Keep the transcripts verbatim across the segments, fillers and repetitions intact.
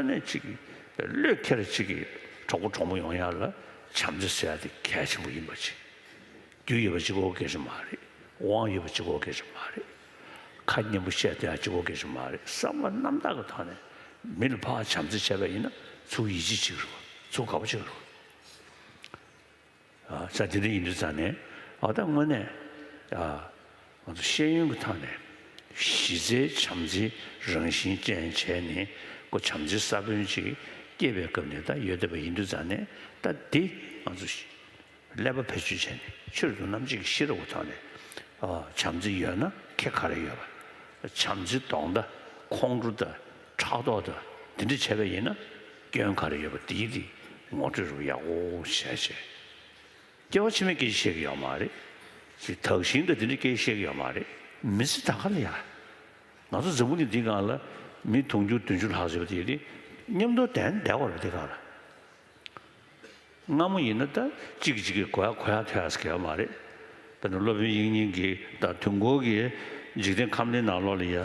དངོས་གནས་ཅིག་བློས་འཁེལ་ཅིག་གི་གྲོགས་པོ་གྲོགས་མོ་ཡོང་ཡ་ལ་བྱམས་བརྩེ་ཟེར་ཡ་དེ་གལ་ཆེན་པོ་ཡིན་པ་ཅིག་རྒྱུ་ཡོད་པ་གཅིག་པོ་སྐད་ཆ་མ་རེད། དབང་ཡོད་པ་གཅིག་པོ་སྐད་ཆ་མ་རེད། ཁ་སྙན་པོ་བཤད་བསྡད་ཡ་གཅིག་པོ་སྐད་ཆ་མ་རེད། བསམ་པ་རྣམ་དག་གི་ཐོག་ནས་མི་ལ་ཕར་བྱམས་བརྩེ་བྱས་པ་ཡིན་ན་ཚུར་ཡིད་ཆེས་བྱེད་ཀྱི་རེད་བ། ཚུར་དགའ་པོ་བྱེད་ཀྱི་རེད་བ། ཨ། ས་དེ་འདྲ་ཡིན་དུས་ཙང་ནས་ཨ་ད་དངོས་གནས་ཨ་ང་ཚོ་ཤེས་ཡོན་གྱི་ཐོག་ནས་གཞི་རྩའི་བྱམས་བརྩེའི་རང་བཞིན་ཅན་བྱས་ནས་ཁོ་བྱམས་བརྩེའི་ས་བོན་ཅིག་སྐྱེས་པའི་སྐབས་ནས་ད་ཡོད་བསྡད་པ་ཡིན་དུས་ཙང་ནས་ད་འདི་ང་ཚོ་ཀླད་པ་བེད་སྤྱོད་བྱས་ནས་ཆོས་དང་རྣམ་འབྱེད་ཀྱི་ཤེས་རབ་ཀྱི་ཐོག་ནས་ཨ་བྱམས་བརྩེ་ཡོད་ན་ཁེ་ག་རེ་ཡོད་པ། བྱམས་བརྩེ་གདོང་མདའ་ཁོང་ཁྲོ་དང་ཕྲག་དོག་དང་འདི་འདྲ་བྱས་པ་ཡིན་ན་སྐྱོན་ག་རེ་ཡོད་པ། འདི་འདི་ངོ་སྤྲོད་རུ་ཡག་པོ་བྱས་བྱས། སྐྱེ་བ་ཕྱི་མའི་སྐད་ཆ་བཤད་ཀྱི་ཡོད་མ་རེད། ཅིག་དག་ཞིང་དང་དེ་འདྲའི་སྐད་ཆ་བཤད་ཀྱི་ཡོད་མ་རེད། མི་ཚེ་ད་ག་ལ་ཡ། ང་ཚོ་འཛམ་བུ་གླིང་འདིའི་སྒང་ལ་མི་དུང་ཕྱུར་བདུན་ཅུ་ལྷག་ཟེར་བ་དེ་རེད། མཉམ་དུ་བསྡད་བསྡད་པ་རེད་འདི་སྒང་ལ། སྔ་མོ་ཡིན་ན་ད་གཅིག་གིས་གཅིག་གི་གོ་ཡ་གོ་ཡ་ཐོས་ཡ་ཟེར་གྱི་ཡོད་མ་རེད། དཔེར་ན་སློབ་དཔོན་དབྱིག་གཉེན་གྱིས་ད་དུས་འཁོར་གྱི་འཇིག་རྟེན་ཁམས་གླིང་ནང་ལོགས་ལ་ཡ་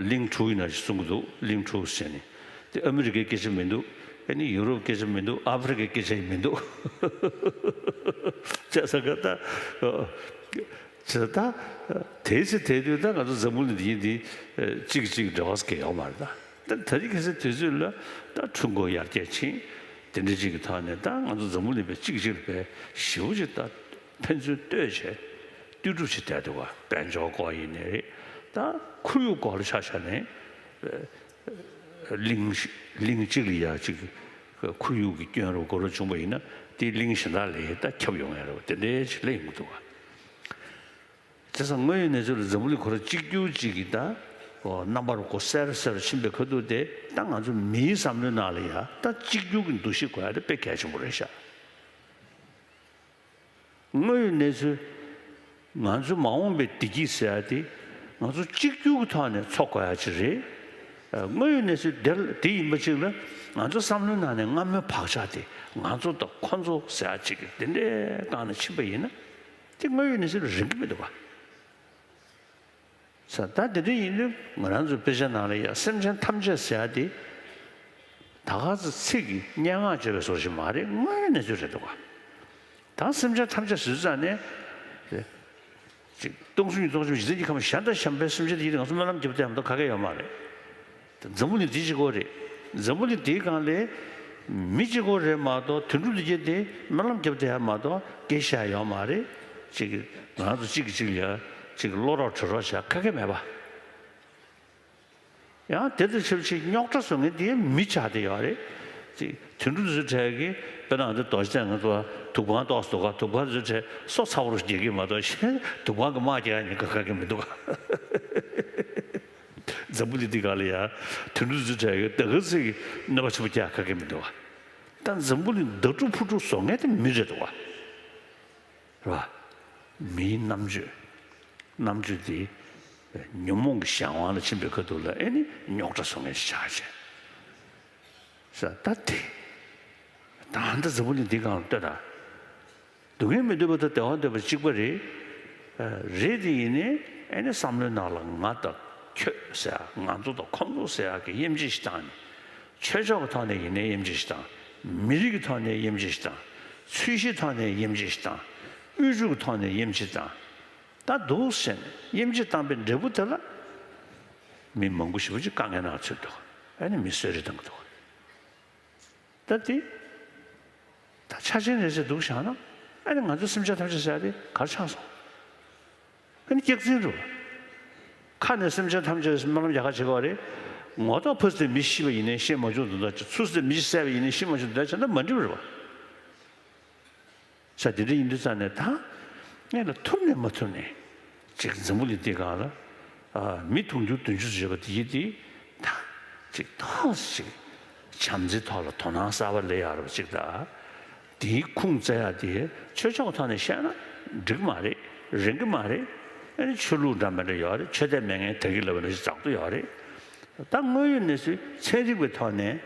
གླིང་དྲུག་ཡིན་ན་ཞིག་གསུང་གི་འདུག་གླིང་དྲུག་ཟེར་ནས། དེ་ཨ་མི་རི་ཀའི་སྐད་ཆ་མི་འདུག་ཨ་ནི་ཡུ་རོབ་སྐད་ཆ་མི་འདུག་ཨ་ཧྥེ་རི་ཀའི་སྐད་ཆ་ཡང་མི་འདུག་བྱས་ཙང་ཀ་ད། བྱས་ད། དེའི་ཚེ་དེ་དུས་ད་ང་ཚོ་འཛམ་བུ་གླིང་འདི་འདི་གཅིག་གཅིག་འབྲེལ་བ་ཟེར་གྱི་ཡོད་མ་རེད་ད། ད་ད་རེས་ཁ་སང་དུས་ཚོད་ལ་ད་འཕྲུལ་འཁོར་ཡར་རྒྱས་ཕྱིན། དེ་འདྲ་ཅིག་གི་ཐོག་ནས་ད་ང་ཚོ་འཛམ་བུ་གླིང་པའི་གཅིག་གཅིག་ལ་དཔེ་ཞེ་པོ་ཅིག་ད་ཕན་ཚུན་ལྟོས་བྱས་ལྟོས་གྲུབ་ཅིག་བསྡད་འདུག་ག་དཔལ་འབྱོར་སྐོར་ཡིན་ནའི་རེད། ད་ཁོར་ཡུག་སྐོར་ལ་ཆ་བཞག་ནས། གླིང་གླིང་གཅིག་ལ་ཡ་གཅིག་ཁོར་ཡུག་གི་སྐྱོན་རུ་གོ་རུ་བྱུང་བ་ཡིན་ན་དེ་གླིང་གཞན་དག་ལ་ད་ཁྱབ་ཡོང་ཡ་རེད་བ། དེ་འདྲའི་ཅིག་སླེབས་ཡོང་གི་འདུག་བ། བྱས་ཙང་དངོས་ཡོད་གནས་ཚུལ་ལ་འཛམ་བུ་གླིང་ཁོ་རང་གཅིག་གྱུར་ཅིག་གི་ད་རྣམ་པར་གོ་གསལ་རུ་གསལ་རུ་ཕྱིན་པའི་ཁ་ཐུག་དེ་ད་ང་ཚོ་མིའི་བསམ་བློའི་ནང་ལ་ཡ་ད་གཅིག་གྱུར་གྱི་འདུ་ཤེས་དགོས་ཡ་དེ་དཔེ་གལ་ཆེན་པོ་རེད་ཤག་དངོས་ཡོད་གནས་ཚུལ། ང་ཚོའི་མ་འོངས་པའི་བདེ་སྐྱིད་ཟེར་ཡ་དེ་ང་ཚོ་གཅིག་གྱུར་གྱི་ཐོག་ནས་འཚོ་དགོས་ཡ་ཅིག་རེད། དངོས་ཡོད་གནས་ཚུལ་དེ་དེ་ཡིན་པ་ཅིག་ལ་ང་ཚོ་བསམ་བློའི་ནང་ནས་སྔ་མོའི་བག་ཆགས་དེ་ང་ཚོ་དང་ཁོ་ཚོ་ཟེར་ཡ་ཅིག་དེ་འདྲའི་སྒང་ནས་ཕྱིན་པ་ཡིན་ན་དེ་དངོས་ཡོད་གནས་ཚུལ་ལ་རན་གྱི་མི་འདུག་ག་ས་ད་དེ་འདྲ་ཡིན་དུས་ང་རང་ཚོའི་དཔེ་ཆ་ནང་ལ་ཡ་སེམས་ཅན་ཐམས་ཅད་ཟེར་ཡ་དེ་ད་ག་ཚོད་ཚིག་གི་སྙན་ངག་བརྗོད་པའི་བཟོ་ཞིག་མ་རེད། དངོས་ཡོད་གནས་ཚུལ་རེད་འདུག་ག་ད་སེམས་ཅན་ཐམས་ཅད་ཟེར་ཙང་ནས་ཅིག་སྟོང་གསུམ་གྱི་སྟོང་གསུམ་འཇིག་རྟེན་གྱི་ཁམས་གཞན་དང་གཞན་པའི་སེམས་ཅན་དེ་ཡིན་ང་ཚོ་སྨོན་ལམ་རྒྱབ་བསྡད་ཡ་མ་གཏོགས་ག་གེ་ཡོད་མ་རེད། འཛམ་བུ་གླིང་འདི་གཅིག་པོ་རེད། འཛམ་བུ་གླིང་འདིའི་སྒང་ལ་མི་གཅིག་པོ་རེད་མ་གཏོགས་དུད་འགྲོ་འདི་གྱད་དེ་སྨོན་ལམ་རྒྱབ་བསྡད་ཡ་མ་གཏོགས་སྐད་ཆ་ཡོད་མ་རེད། ཅིག་ང་ཚོ་གཅིག་གིས་གཅིག་ལ་ཡ་ཅིག་བློ་རོགས་གྲོས་རོགས་བྱ་ག་གེ་མེད་པ། ཡང་དེ་དང་ཆབས་ཅིག་རྙོག་དྲ་བཟོ་མཁན་དེ་མི་ཆགས་བསྡད་ཡོད་རེད། ཅིག་དུད་འགྲོ་ཚོའི་གྲས་ཀྱིས་དཔེར་ན་འདི་རྡོ་རྗེ་གདན་ང་ཚོ་དུག་པ་ཏོག་ཙམ་འདུག་ག་དུག་པ་ཚོའི་གྲས་སོ་ཚ་བོ་རུ་རྒྱག་གི་མ་གཏོགས་གཞན་དུག་པ་གི་དམག་རྒྱག་ཡ་ཉེན་ཁ་ག་གེ་མི་འདུག་ག་འཛམ་བུ་གླིང་འདི་སྒང་ལ་ཡ་དུད་འགྲོ་ཚོའི་གྲས་ཀྱིས་ད་ག་ཚོད་ཀྱི་གནོད་པ་ཆེན་པོ་རྒྱག་ག་གེ་མི་འདུག་ག་ད་འཛམ་བུ་གླིང་ལྡབ་འགྲོ་ཕུ་འགྲོ་བཟོ་མཁན་དེ་མི་རེད་འདུག་ག་རེད་བ། མིའི་རྣམ་དཔྱོད། རྣམ་དཔྱོད་དེ་ཉོན་མོངས་ཀྱི་གཞན་དབང་ལ་ཕྱིན་པའི་ཁ་ཐུག་ལ་ཨེ་ནི་རྙོག་དྲ་བཟོ་མཁན་ཞིག་ཆགས་བྱས། ས་ད་དེ། ད་ལྟ་འཛམ་བུ་གླིང་འདི་སྒང་ལ་ལྟོས་དང་། སྡུག་བསྔལ་མི་འདོད་པ་དང་བདེ་བ་འདོད་པ་གཅིག་པ་རེད། རེད་དེ་ཡིན་ནའི་ཨེ་ནི་བསམ་བློའི་ནང་ལ་ང་དང་ཁྱོད་ཟེར་ཡ་ང་ཚོ་དང་ཁོང་ཚོ་ཟེར་ཡ་གི་དབྱེ་འབྱེད་ཞིག་བཏང་ནས། ཆོས་ཕྱོགས་ཀྱི་ཐོག་ནས་ཡིན་ནའི་དབྱེ་འབྱེད་ཞིག་བཏང་། མི་རིགས་ཀྱི་ཐོག་ནས་དབྱེ་འབྱེད་ཞིག་བཏང་། ཚུལ་གཞིའི་ཐོག་ནས་དབྱེ་འབྱེད་ཞིག་བཏང་། དབུལ་ཕྱུག་གི་ཐོག་ནས་དབྱེ་འབྱེད་བཏང་། ད་འདུག་ཟེར་ནས་དབྱེ་འབྱེད་བཏང་པའི་འབྲས་བུ་དེ་ལ་མི་མང་པོ་ཞེ་པོ་ཅིག་དཀའ་ངལ་ནང་ཚུད་འདུག་ཨ་ནི་མི་གསོད་རེས་བཏང་གི་འདུག་ད་དེ་ད་ཆ་ཅན་རེད་ཟེར་འདུག་བཞག་ན་ཨ་ནི་ང་ཚོ་སེམས་ཅན་ཐམས་ཅད་ཟེར་ཡ་དེ་ག་རེ་ཆགས་སོང་། ཨ་ནི་སྐྱག་རྫུན་རེད་བ། ཁ་ནས་སེམས་ཅན་ཐམས་ཅད་སྨོན་ལམ་རྒྱག་ཁ་བྱེད་ཀྱི་ཡོད་རེད། ངོ་ཐོག་ཕ་སི་ཏི་མི་ཤི་བ་ཡིན་ནའི་ཤི་མ་བྱུང་དོན་དག་ཅིག་ཚུར་སི་ཏི་མི་བསད་པ་ཡིན་ནའི་ཤི་མ་བྱུང་དོན་དག་ཅིག་ད་མ་འགྲིག་པ་རེད་བ། ས་དེ་འདྲ་ཡིན་དུས་ཙང་ནས་ད་ངས་ལ་ཐུབ་ནས་མ་ཐུབ་ནས་ཅིག་འཛམ་བུ་གླིང་འདི་སྒང་ལ་ཨ་མི་དུང་ཕྱུར་བདུན་ཅུ་ཙམ་ཡོད་པ་དེ་ཡིན་དེ་ད་ཅིག་ཐོག་ཅིག་བྱམས་བརྩེའི་ཐོག་ལ་དོ་སྣང་གསར་པ་སླེབས་ཡག་རོགས་ཅིག་ད། དེའི་ཁུངས་བཙལ་ཡག་དེ་ཆོས་ཕྱོགས་ཐོག་ནས་བཤད་ན་འགྲིག་མ་རེད། རན་གི་མ་རེད། ཨ་ནི་ཆོས་ལུགས་འདྲ་མི་འདྲ་ཡོད་རེད། ཆོས་དད་མེད་མཁན་དག་གི་ལབ་ན་ཞིག་འཛག་ཏུ་ཡོད་རེད། ད་དངོས་ཡོད་གནས་ཚུལ་ཚན་རིག་པའི་ཐོག་ནས་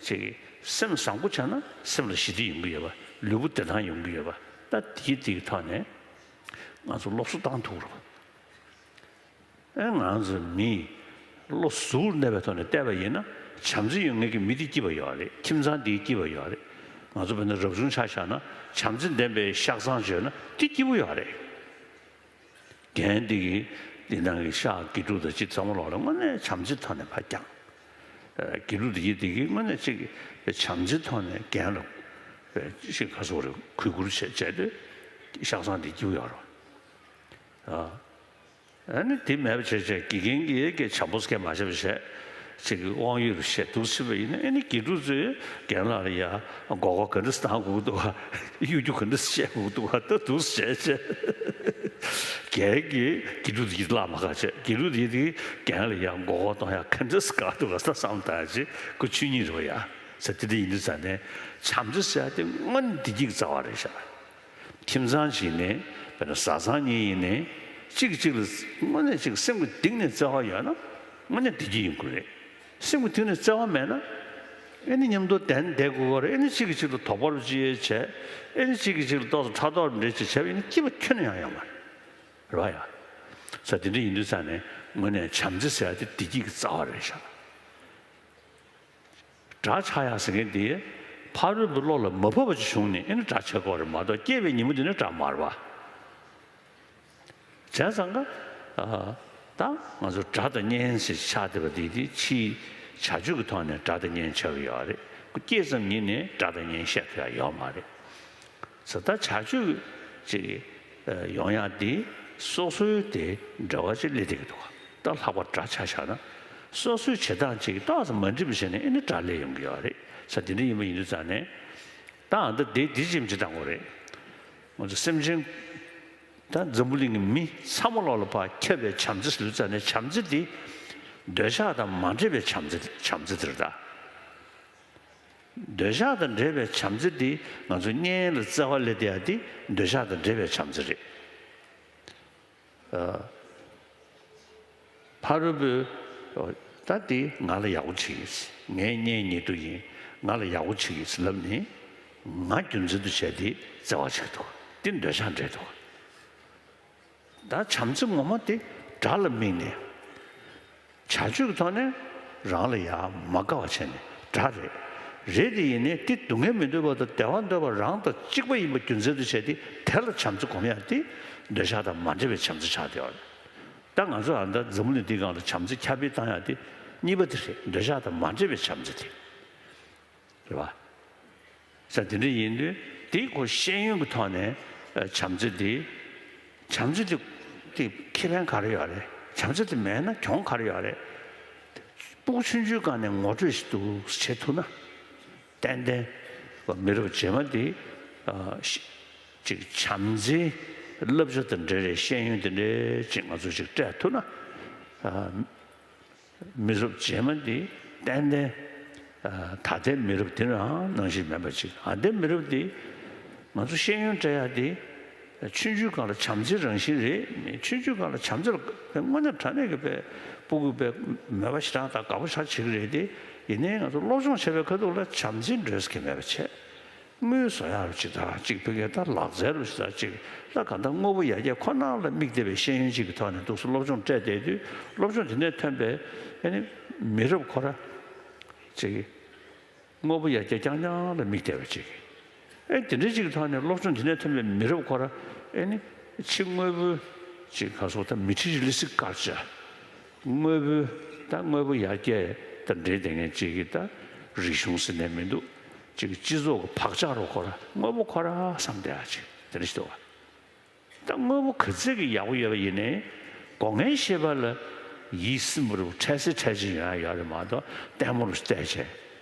ཅིག་སེམས་བཟང་པོ་བྱས་ན་སེམས་ལ་ཞི་བདེ་ཡོང་གི་ཡོད་པ། ལུས་པོ་བདེ་ཐང་ཡོང་གི་ཡོད་པ། ད་དེའི་དེའི་ཐོག་ནས་ང་ཚོ་སློབ་གསོ་བཏང་ཐུབ་རོགས། ཨེ་ང་ཚོ་མི་བློ་གཟུར་གནས་པའི་ཐོག་ནས་བལྟས་པ་ཡིན་ན་ བྱམས་བརྩེ་ཡོད་མཁན་གྱི་མི་དེ་སྐྱིད་པ་ཡོད་རེད། ཁྱིམ་ཚང་དེ་སྐྱིད་པ་ཡོད་རེད། ང་ཚོ་བོད་ནང་རབ་བྱུང་ཆ་བཞག་ན་བྱམས་བརྩེ་ལྡན་པའི་ཤག་ཚང་བྱོས་ན་དེ་སྐྱིད་པོ་ཡོད་རེད། རྒན་དེ་གིས་འདི་ནང་གི་ཤག་དགེ་ཕྲུག་དང་ཅི་ཚང་མ་ལོག་ལ་དངོས་གནས་བྱམས་བརྩེ་ཐོག་ནས་ཕར་བསྐྱངས། ཨ། དགེ་ཕྲུག་དེ་གིས་དེ་གིས་དངོས་གནས་ཅིག་བྱམས་བརྩེ་ཐོག་ནས་རྒན་ལ་ཅིག་ག་ཟེར་དགོས་རེད། གུས་བཀུར་བྱས་བྱས་ཏེ་ཤག་ཚང་དེ་སྐྱིད་པོ་ཡོད་རེད། ཨ། ཨ་ནི་དེ་མེད་པ་བྱས་བྱས་དགེ་རྒན་གྱིས་ཀྱི་བྱམས་པོ་སྐད་མ་བྱས་པ་བྱས། ཅིག་གི་དབང་ཡོད་རུ་བྱས་འདུག་ཟེར་བ་ཡིན་ན། ཨ་ནི་དགེ་ཕྲུག་ཚོས་རྒན་ལགས་ལ་ཡ་མགོ་སྐོར་ག་འདྲ་བཏང་དགོས་འདུག་ག་གཡོ་སྒྱུ་ག་འདྲ་བཤད་དགོས་འདུག་ག་ད་འདུག་བྱས་བྱས། རྒན་གྱིས་དགེ་ཕྲུག་དེ་གིས་བརླག་མ་དགའ་བྱས། དགེ་ཕྲུག་དེ་གིས་རྒན་ལ་ཡ་མགོ་སྐོར་གཏོང་ཡ་ག་འདྲ་དགའ་འདུག་ག་ད་བསམ་བཏང་བྱས། ཁོ་ཆོས་ཉིད་རེད་པ་ཡ། ས་དེ་འདྲ་ཡིན་དུས་ཙང་ནས་བྱམས་བརྩེ་ཟེར་ཡ་དེ་དངོས་གནས་བདེ་སྐྱིད་ཀྱི་རྩ་བ་རེད་ཤག་ཁྱིམ་ཚང་ཞིག་ནས་དཔེར་ན་བཟའ་ཚང་གཉིས་ཡིན་ནའི་གཅིག་གིས་གཅིག་ལ་དངོས་གནས་ཅིག་སེམས་ཀྱི་གཏིང་ནས་བརྩེ་བ་ཡོད་ན་དངོས་གནས་བདེ་སྐྱིད་ཡོང་གི་རེད། སེམས་ཀྱི་གཏིང་ནས་བརྩེ་བ་མེད་ན། ཨེ་ནི་མཉམ་དུ་གདན་བསྡད་དགོས་ཀྱི་རེད། ཨེ་ནི་གཅིག་གིས་གཅིག་ལ་དོགས་པ་རུ་ཅི་ཡོད་བྱས། ཨེ་ནི་གཅིག་གིས་གཅིག་ལ་ཏོག་ཙམ་ཕྲག་དོག་འདྲ་ཅིག་བྱས་པ་ཡིན་ན་སྐྱིད་པ་ཁྱོན་ནས་ཡང་ཡོང་མ་རེད། རེད་པ་ཡ། ས་དེ་འདྲ་ཡིན་དུས་ཙང་ནས་དངོས་གནས་བྱམས་བརྩེ་ཟེར་ཡ་དེ་བདེ་སྐྱིད་ཀྱི་རྩ་བ་རེད་ཤག་དགྲ་ཆགས་ཡག་ཟེར་མཁན་དེ་ཕ་རོལ་པོའི་བློ་ལ་མ་བབས་པ་ཅིག་བྱུང་ནས་ཨེ་ནི་དགྲ་ཆགས་ཀྱི་ཡོད་རེད་མ་གཏོགས། སྐྱེས་པའི་ཉིན་མོ་དེ་ནས་དགྲ་མ་རེད་པ། བྱས་ཙང་ཀ་ཨ། ད་ང་ཚོ་དགྲ་དང་གཉེན་ཞེས་ཆགས་བསྡད་པ་དེ་དེ་ཕྱིའི་བྱ་སྤྱོད་ཀྱི་ཐོག་ནས་དགྲ་དང་གཉེན་ཆགས་ཀྱི་ཡོད་རེད། ཁོ་སྐྱེས་ཙམ་ཉིད་ནས་དགྲ་དང་གཉེན་བཤད་ཐུབ་ཡག་ཡོད་མ་རེད། ས་ད་བྱ་སྤྱོད་ཅིག་ཡོང་ཡག་དེ་སོ་སོའི་དེ་འབྲེལ་བ་ཅིག་སླེབས་བསྡད་ཀྱི་འདུག་ད་ལྷག་པར་དགྲ་ཆ་བཞག་ན་སོ་སོའི་བྱེད་སྟངས་ཅིག་ཏོག་ཙམ་མ་འགྲིག་པ་བྱས་ནས་ཨེ་ནི་དགྲ་སླེབས་ཡོང་གི་ཡོད་རེད། ས་དེ་འདྲ་ཡིན་པ་ཡིན་དུས་ཙང་ནས་ད་ཨ་ད་དེ་དེ་ཅིག་ཅིག་བཏང་དགོས་རེད། ང་ཚོ་སེམས་ཅན་ད་འཛམ་བུ་གླིང་གི་མི་ཚང་མ་ལོག་ལ་ཕར་ཁྱབ་པའི་བྱམས་བརྩེ་ཟེར་དུས་ཙང་ནས་བྱམས་བརྩེ་དེ་འདོད་ཆགས་དང་མ་འདྲེས་པའི་བྱམས་བརྩེ། བྱམས་བརྩེ་དེ་རེད་ད། འདོད་ཆགས་དང་འདྲེས་པའི་བྱམས་བརྩེ་དེ་ང་ཚོ་གཉེན་ལ་བརྩེ་བ་སླེབས་བསྡད་ཡག་དེ་འདོད་ཆགས་དང་འདྲེས་པའི་བྱམས་བརྩེ་རེད། ཨ། ཕ་རོལ་པོས་ད་དེ་ང་ལ་ཡག་པོ་བྱེད་ཀྱི། ངའི་གཉེན་ཉེ་དུ་ཡིན། ང་ལ་ཡག་པོ་བྱེད་ཀྱི་ལབ་ནས་ང་རྒྱུ་མཚན་དུ་བྱས་ཏེ་བརྩེ་བ་བྱེད་འདུག་དེ་འདོད་ཆགས་འདྲེས་འདུག་ད་བྱམས་བརྩེ་ངོ་མ་དེ་དགྲ་ལ་དམིགས་ནས། བྱ་སྤྱོད་ཀྱི་ཐོག་ནས་རང་ལ་ཡ་མ་དགའ་བ་བྱས་ནས་དགྲ་རེད། རེད་དེ་ཡིན་ནའི་དེ་སྡུག་བསྔལ་མི་འདོད་པ་དང་བདེ་བ་འདོད་པ་རང་དང་གཅིག་པ་ཡིན་པ་རྒྱུ་མཚན་དུ་བྱས་ཏེ་དེ་ལ་བྱམས་བརྩེ་སྒོམ་ཡག་དེ་འདོད་ཆགས་དང་མ་འདྲེས་པའི་བྱམས་བརྩེ་ཆགས་བསྡད་ཡོད་རེད། ད་ང་ཚོ་ཨ་ད་འཛམ་བུ་གླིང་འདིའི་སྒང་ལ་བྱམས་བརྩེ་ཁྱབ་སྤེལ་བཏང་ཡག་དེ་གཉིས་པ་དེ་རེད། འདོད་ཆགས་དང་མ་འདྲེས་པའི་བྱམས་བརྩེ་དེ། རེད་པ། ས་དེ་འདྲ་ཡིན་དུས་དེ་ཁོ་ཤེས་ཡོན་གྱི་ཐོག་ནས་ཨ་བྱམས་བརྩེ་དེ། བྱམས་བརྩེ་དེ་དེ་ཁེ་ཕན་ག་རེ་ཡོད་རེད། བྱམས་བརྩེ་དེ་མེད་ན་གྱོང་ག་རེ་ཡོད་རེད། སྤུ་གུ་ཆུང་ཆུང་སྒང་ནས་ངོ་སྤྲོད་ཞིག་འདུག་བྱེད་ཐུབ་ན། ཏན་ཏན་མི་རབས་རྗེས་མ་དེ་ཨ་ཅིག་བྱམས་བརྩེའི་བསླབ་བྱ་དང་འབྲེལ་བའི་ཤེས་ཡོན་དེ་འདྲའི་ཅིག་ང་ཚོ་ཅིག་སྤྲད་ཐུབ་ན། ཨ། མི་རབས་རྗེས་མ་འདི་ཏན་ཏན་ཨ་ད་ལྟའི་མི་རབས་འདི་རང་ནང་བཞིན་མེད་པ་ཅིག་ཨ་ལྟའི་མི་རབས་འདི་ང་ཚོ་ཤེས་ཡོན་སྤྲད་ཡག་འདི་ཆུང་ཆུང་སྒང་ལ་བྱམས་བརྩེའི་རང་བཞིན་རེད། ཆུང་ཆུང་སྒང་ལ་བྱམས་བརྩེ་ལ་དངོས་གནས་དྲང་གནས་ཀྱི་དཔེ་སྤུ་གུ་དཔེ་མོས་པ་ཞེ་དྲག་དང་དགའ་པོ་ཞེ་དྲག་བྱེད་ཀྱི་རེད་དེ། ཡིན་ནའི་ང་ཚོ་སློབ་སྦྱོང་བྱེད་པའི་ཁ་ཐུག་ལ་བྱམས་བརྩེ་འགྲོས་ཀྱི་མེད་པ་བྱས། དངུལ་བཟོ་ཡག་རུ་ཅིག་དང་ཅིག་ཕ་གིའི་ད་ལག་རྩལ་རུ་ཅིག་དང་ཅིག་ད་གང་ལྟར་དངོས་པོ་ཡར་རྒྱས་ཁོ་ན་ལ་དམིགས་བསྡད་པའི་ཤེས་ཡོན་ཅིག་གི་ཐོག་ནས་འདུག་སེ་སློབ་སྦྱོང་སྤྲད་བསྡད་དུས་སློབ་སྦྱོང་དེ་ནས་ཐོན་པའི་ཨ་ནི་མི་རབས་ཁོ་ར་ཅིག་དངོས་པོ་ཡར་རྒྱས་རྐྱང་རྐྱང་ལ་དམིགས་བསྡད་པ་ཅིག་ཨེ་དེ་འདྲའི་ཅིག་གི་ཐོག་ནས་སློབ་སྦྱོང་དེ་ནས་ཐོན་པའི་མི་རབས་ཁོ་ར་ཨེ་ནི་ཕྱི་དངོས་པོའི་ཅིག་ག་སོགས་ད་མེ་ཊི་རི་ཡལ་ལི་སི་ཊིག་ཀལ་ཅར། དངོས་པོའི་ད་དངོས་པོ་ཡར་རྒྱས་དང་འབྲེལ་བསྡད་མཁན་ཅིག་གི་ད་རིག་གཞུང་ཟེར་ནས་མི་འདུག་ཅིག་སྤྱི་ཚོགས་ཀྱི་བག་ཆགས་རུ་ཁོ་ར་དངོས་པོ་ཁོ་ར་བསམ་བསྡད་ཡག་ཅིག་དེ་འདྲ་ཞིག་འདུག་ག་ད་དངོས་པོ་ག་ཚད་ཀྱི་ཡག་པོ་ཡོད་པ་ཡིན་ནའི་སྒོ་ལྔའི་ཤེས་པ་ལ་ཡིད་སིམ་པོ་རུ་འཕྲལ་སེལ་འཕྲལ་ཕྱིན་ཡོང་ཡག་ཡོད་རེད་མ་གཏོགས་ལྟད་མོ་རུ་བལྟས་བྱས།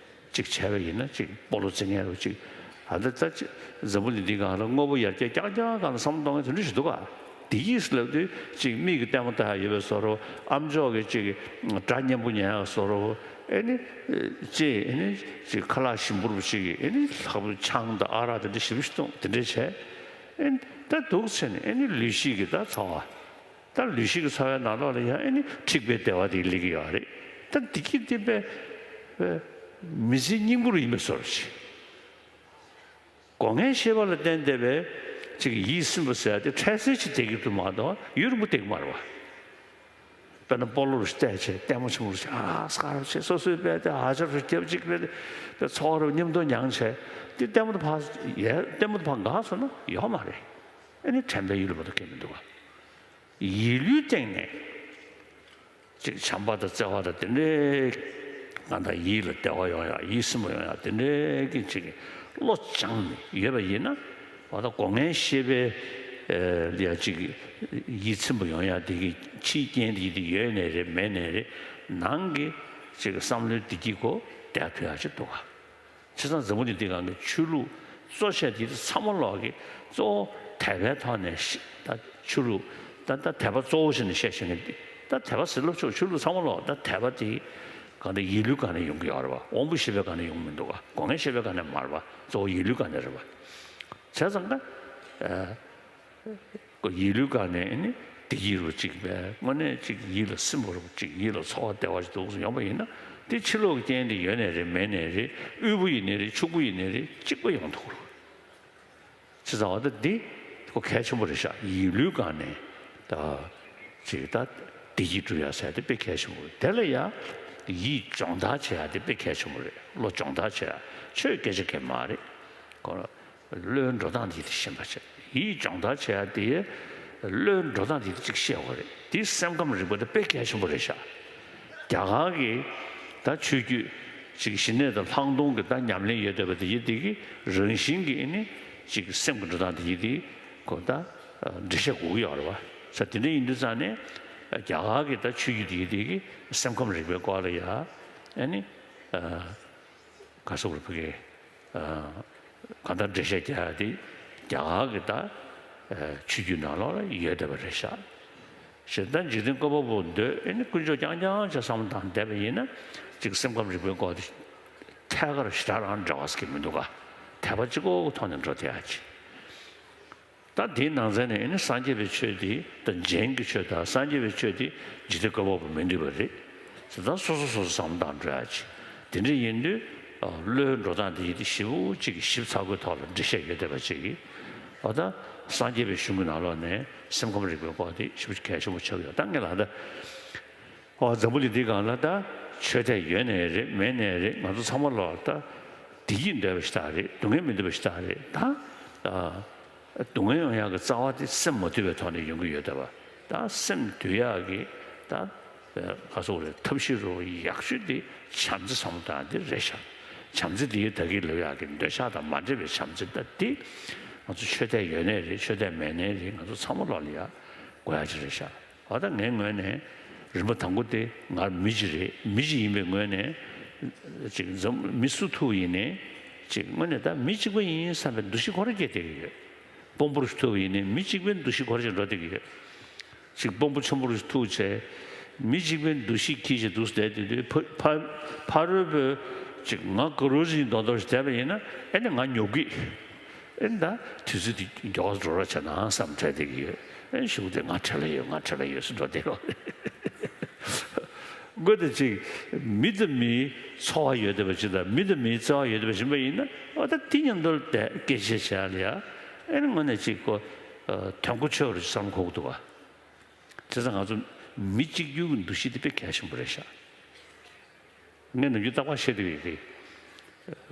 ཅིག་བྱས་པ་ཡིན་ན་ཅིག་སྤོ་ལོ་རྩེ་མཁན་རུ་ཅིག་ཨ་ད་ད་ཅིག་འཛམ་བུ་གླིང་འདིའི་སྒང་ལ་དངོས་པོ་ཡར་རྒྱས་རྐྱང་རྐྱང་སྒང་ལ་བསམ་བློ་གཏོང་མཁན་དེ་འདྲ་ཞིག་འདུག་ག་དེ་ཡིས་ལབ་དུས་ཅིག་མིག་གིས་ལྟད་མོ་ལྟ་ཡག་ཡོད་པའི་བཟོ་འདྲ། ཨ་མཆོག་གིས་ཅིག་སྒྲ་སྙན་པོ་ཉན་ཡག་བཟོ་འདྲ། ཨེ་ནི་ཅིག་ཨེ་ནི་ཅིག་ཁ་ལག་ཞིམ་པོ་རུ་ཅིག་ཨེ་ནི་ལྷག་པར་ཆང་དང་ཨ་རག་དེ་འདྲ་ཞིབ་ཞིབ་གཏོང་དེ་འདྲ་བྱས། ཨེ་ནི་ད་འདུག་ཟེར་ནས་ཨེ་ནི་ལུས་ཤེས་ཀྱི་ད་ཚོར་བ། ད་ལུས་ཤེས་ཀྱི་ཚོར་བའི་ནང་ལོགས་ལ་ཡང་ཨེ་ནི་འཁྲིག་པའི་བདེ་བ་དེ་སླེབས་ཀྱི་ཡོད་རེད། ད་འདི་གི་འདི་པའི་པའི་མི་ཚེའི་སྙིང་པོ་རུ་ཡིན་པའི་བཟོ་འདྲ་ཅིག་སྒོ་ལྔའི་ཤེས་པ་ལ་བརྟེན་བསྡད་པའི་ཅིག་ཡིད་སིམ་པ་ཟེར་ཡ་དེ་འཕྲལ་སེལ་ཅིག་བསྡད་ཀྱི་འདུག་མ་གཏོགས་ཡུན་རིང་པོ་བསྡད་ཀྱི་མ་རེད་པ། དཔེར་ན་སྤོ་ལོ་རུ་བལྟས་བྱས། ལྟད་མོ་ཆེན་པོ་རུ་བྱས། ཨ་སྐར་རུ་བྱས། སོ་སོའི་དཔེ་དེ་ཨ་ཅག་རུ་རྒྱབ་གཅིག་དཔེ་དེ་དཔེ་ཚོགས་རུ་མཉམ་དུ་མྱངས་བྱས། དེ་ལྟད་མོ་དེ་ཕར་ཡལ། ལྟད་མོ་དེ་ཕར་འགག་སོང་ན་ཡོད་མ་རེད། ཨ་ནི་དྲན་པའི་ཡུལ་ལ་མ་གཏོགས་སྐྱེ་མི་འདུག་ག་ཡིད་བློའི་སྟེང་ནས་ཅིག་བྱམས་པ་དང་བརྩེ་བ་དང་དེ་འདྲའི་ང་དང་ཡིད་ལ་བདེ་བ་ཡོང་ཡག། ཡིད་སིམ་པ་ཡོང་ཡག། དེ་འདྲའི་གི་ཅིག་བློ་སྦྱངས་ནས་ཡོད་པ་ཡིན་ན། འོ་ད་སྒོ་ལྔའི་ཤེས་པའི་ཨ་ལ་ཡ་ཅིག་ཡིད་ཚིམ་པ་ཡོང་ཡག་དེ་གི་ཕྱིའི་རྐྱེན་དེ་དེ་ཡོད་ནའི་རེད། མེད་ནའི་རེད། ནང་གི་ཅིག་བསམ་བློའི་བདེ་སྐྱིད་ཁོ་བདེ་ཐུབ་ཡག་ཅིག་འདུག་ག་བྱས་ཙང་འཛམ་བུ་གླིང་འདིའི་སྒང་གི་ཆོས་ལུགས་གཙོ་ཆེ་དེ་ཚང་མ་ལོག་གི་གཙོ་བོ་དད་པའི་ཐོག་ནས་ཤི། ད་ཆོས་ལུགས་ད་ད་དད་པ་གཙོ་བོ་བྱས་ནས་བཤད་བཞིན་གི། ད་དད་པ་ཟེར་ལབ་ཆོག་ཆོས་ལུགས་ཚང་མ་ལོག་ད་དད་པ་དེ་གང་ལྟར་ཡིད་བློའི་སྒང་ནས་ཡོང་གི་ཡོད་རེད་པ། དབང་པོ་ཤེས་པའི་སྒང་ནས་ཡོང་གི་མི་འདུག་ག་སྒོ་ལྔའི་ཤེས་པའི་སྒང་ནས་མ་རེད་པ། གཙོ་བོ་ཡིད་བློའི་སྒང་ནས་རེད་པ། བྱས་ཙང་ད་ཨ། ཁོ་ཡིད་བློའི་སྒང་ནས་ནི་བདེ་སྐྱིད་རུ་ཅིག་པས། དངོས་གནས་ཅིག་ཡིད་ལ་སིམ་པ་རུ་ཅིག་ཡིད་ལ་ཚོར་བ་བདེ་བ་ཅིག་འདུག་ཡོང་པ་ཡིན་ན། དེ་ཕྱི་ལོགས་ཀྱི་རྐྱེན་དེ་ཡོད་ནའི་རེད། མེད་ནའི་རེད། དབུལ་པོ་ཡིན་ནའི་རེད། ཕྱུག་པོ་ཡིན་ནའི་རེད། གཅིག་པ་ཡོང་ཐུབ་རུ། བྱས་ཙང་འོ་ད་འདི་ཁོ་གལ་ཆེན་པོ་རེད་ཤག་ཡིད་བློའི་སྒང་ནས་ད་ཅིག་ད་བདེ་སྐྱིད་སྒྲུབ་ཡ་ཟེར་དེ་དཔེ་གལ་ཆེན་པོ་རེད། དེ་ལ་ཡ་ཡིད་སྦྱོང་བརྡར་བྱེད་ཡ་དེ་དཔེ་གལ་ཆེན་པོ་རེད། བློ་སྦྱོང་བརྡར་བྱེད་ཡ་ཆོས་སྐད་ཆ་གང་མ་རེད། ཁོ་བློའི་འགྲོ་སྟངས་དེ་དེ་ཤེས་པ་བྱས། ཡིད་སྦྱོང་བརྡར་བྱེད་ཡ་དེ་བློའི་འགྲོ་སྟངས་དེ་དེ་གཅིག་ཤེས་དགོས་རེད། དེ་སེམས་ཁམས་རིག་པ་དེ་དཔེ་གལ་ཆེན་པོ་རེད་ཤག་རྒྱ་གར་གྱི་ད་ཆོས་བརྒྱུད་ཅིག་ཞི་གནས་དང་ལྷག་མཐོང་གི་ད་ཉམས་ལེན་ཡོད་བསྡད་པ་དེ་ཡི་དེ་གི་རང་བཞིན་གྱི་ཨེ་ནི་ཅིག་སེམས་ཀྱི་འགྲོ་སྟངས་དེ་ཡི་དེ་ཁོ་ད་འགྲེལ་བཤད་དགོས་ཀྱི་ཡོད་རེད་པ། ས་དེ་འདྲ་ཡིན་དུས་ཙང་ནས་རྒྱ་གར་གྱི་ད་ཆོས་བརྒྱུད་དེ་ཡི་དེ་གི་སེམས་ཁམས་རིག་པའི་སྐོར་ལ་ཡ་ཨེ་ནི། ག་སོགས་རུ་ཕ་གི་གང་ལྟར་འགྲེལ་བཤད་རྒྱག་ཡ་དེ་རྒྱ་གར་གྱི་ད་ཆོས་བརྒྱུད་ནང་ལོགས་ལ་ཡོད་བསྡད་པ་རེད་ཤག་ཞེས་ད་འཇིག་རྟེན་བཀོད་པ་པོ་འདོད་ཨེ་ནི་དཀོན་མཆོག་རྐྱང་རྐྱང་བྱས་བསམ་བློ་བཏང་བསྡད་པ་ཡིན་ན། ཅིག་སེམས་ཁམས་རིག་པའི་སྐོར་དེ་ཐད་ཀར་ཞེ་དྲག་རང་འབྲེལ་བ་ཟེར་གྱི་མི་འདུག་ག་དད་པ་གཅིག་པོ་ཐོག་ནས་འགྲོ་བསྡད་ཡ་ཅིག་ད་དེའི་ནང་ཚན་ནས་ཨེ་ནི་སངས་རྒྱས་པའི་ཆོས་དེ་དང་རྒྱན་གྱི་ཆོས་དང་སངས་རྒྱས་པའི་ཆོས་དེ་འཇིག་རྟེན་བཀོད་པ་པོ་མི་འདུས་པ་རེད། ད་སོ་སོ་སོ་སོ་བསམ་བློ་བཏང་འགྲོ་ཡ་ཅིག་དེ་འདྲ་ཡིན་དུས་བློའི་འགྲོ་སྟངས་དེ་ཡིན་དུས་ཞིབ་པོ་ཅིག་གི་ཞིབ་ཚགས་པོའི་ཐོག་ལ་འགྲེལ་བཤད་ཡོད་བསྡད་པ་ཅིག་གིས། འོ་ད་སངས་རྒྱས་པའི་གཞུང་གི་ནང་ལོགས་ནས་སེམས་ཁམས་རིག་པའི་སྐོར་དེ་ཞིབ་པོ་གལ་ཆེན་པོ་ཆགས་ཡོད། ད་ངས་ལབ་ད། ཨོ་འཛམ་བུ་གླིང་འདིའི་སྒང་ལ་ད་ཆོས་དད་ཡོད་ནའི་རེད། མེད་ནའི་རེད། ང་ཚོ་ཚང་མ་ལོག་ད་བདེ་སྐྱིད་འདོད་པ་ཞིག་ད་རེད། སྡུག་བསྔལ་མི་འདོད་པ་ཞིག་ད་རེད། ད་སྡུག་བསྔལ་ཡོང་ཡག་གི་རྩ་བ་དེ་སེམས་མ་དུལ་བའི་ཐོག་ནས་ཡོང་གི་ཡོད་བསྡད་པ། ད་སེམས་དུལ་ཡག་གི་ད་ག་སོགས་རེད། ཐབས་ཤེས་རུ་ཡག་ཤོས་དེ་བྱམས་བརྩེ་ཚང་མ་དང་དེ་རེད་ཤག་བྱམས་བརྩེ་དེ་ད་གིན་ལབ་ཡག་གི་འདོད་ཆགས་དང་མ་འདྲེས་པའི་བྱམས་བརྩེ་ད་དེ་ང་ཚོ་ཆོས་དད་ཡོད་ནའི་རེད། ཆོས་དད་མེད་ནའི་རེད། ང་ཚོ་ཚང་མ་ལོག་ལ་ཡ་དགོས་ཡག་ཅིག་རེད་ཤག་འོ་ད་ངའི་ངོས་ནས་རིམ་པ་དང་པོ་དེ་ང་མི་གཅིག་རེད། མི་གཅིག་ཡིན་པའི་ངོས་ནས་ཅིག་འཛམ་མི་སུ་ཐུག་ཡིན་ནའི་ཅིག་དངོས་གནས་ད་མི་གཅིག་པ་ཡིན་བསམ་པའི་འདུ་ཤེས་ཁོ་རང་སྐྱེ་བསྡད་ཀྱི་ཡོད། དཔོན་པོ་རུ་ཐུག་ཡིན་ནའི་མི་གཅིག་པའི་འདུ་ཤེས་ཁོ་རང་ཅིག་འགྲོ་བསྡད་ཀྱི་ཡོད། ཅིག་དཔོན་པོ་ཆེན་པོ་རུ་ཐུག་བྱས་མི་གཅིག་པའི་འདུ་ཤེས་འཁྱེར་བྱས་འདུག་བསྡད་དུས་དུས་ཕ་ཕ་ཕ་རོལ་པོས་ཅིག་ང་དགའ་རོགས་ཅིག་མདོག་མདོག་ཞིག་བསྡད་པ་ཡིན་ན་ཨེ་ནི་ང་ཉོབ་ཀྱི། ཨེ་ད་དུས་ཚོད་དེ་མགྱོགས་འགྲོ་རོགས་བྱས་ན་བསམ་དྲན་བསྡད་ཀྱི་ཡོད། ཨེ་གཞུག་དེ་ང་བྲེལ་ལ་ཡོད། ང་བྲེལ་ལ་ཡོད་ཟེར་འགྲོ་བསྡད་ཡོད། དངོས་དེ་ཅིག་མི་དང་མིའི་ཚོར་བ་ཡོད་བསྡད་པ་ཅིག་དང་མི་དང་མིའི་བརྩེ་བ་ཡོད་བསྡད་པ་ཞིག་ཡིན་པ་ཡིན་ན། འོ་ད་དེ་མཉམ་དུ་བསྡད་སྐད་ཆ་བཤད་ཡ་ལ་ཡ་ཨེ་ནི་དངོས་གནས་ཅིག་ཁོ་དོན་གོ་ཆོད་རུ་བསམ་གོ་གི་འདུག་བ། བྱས་ཙང་ང་ཚོ་མི་གཅིག་གྱུར་གྱི་འདུ་ཤེས་དེ་དཔེ་གལ་ཆེན་པོ་རེད་ཤག་ངས་ནམ་རྒྱུན་རྟག་པར་བཤད་བསྡད་ཡོད་དེ།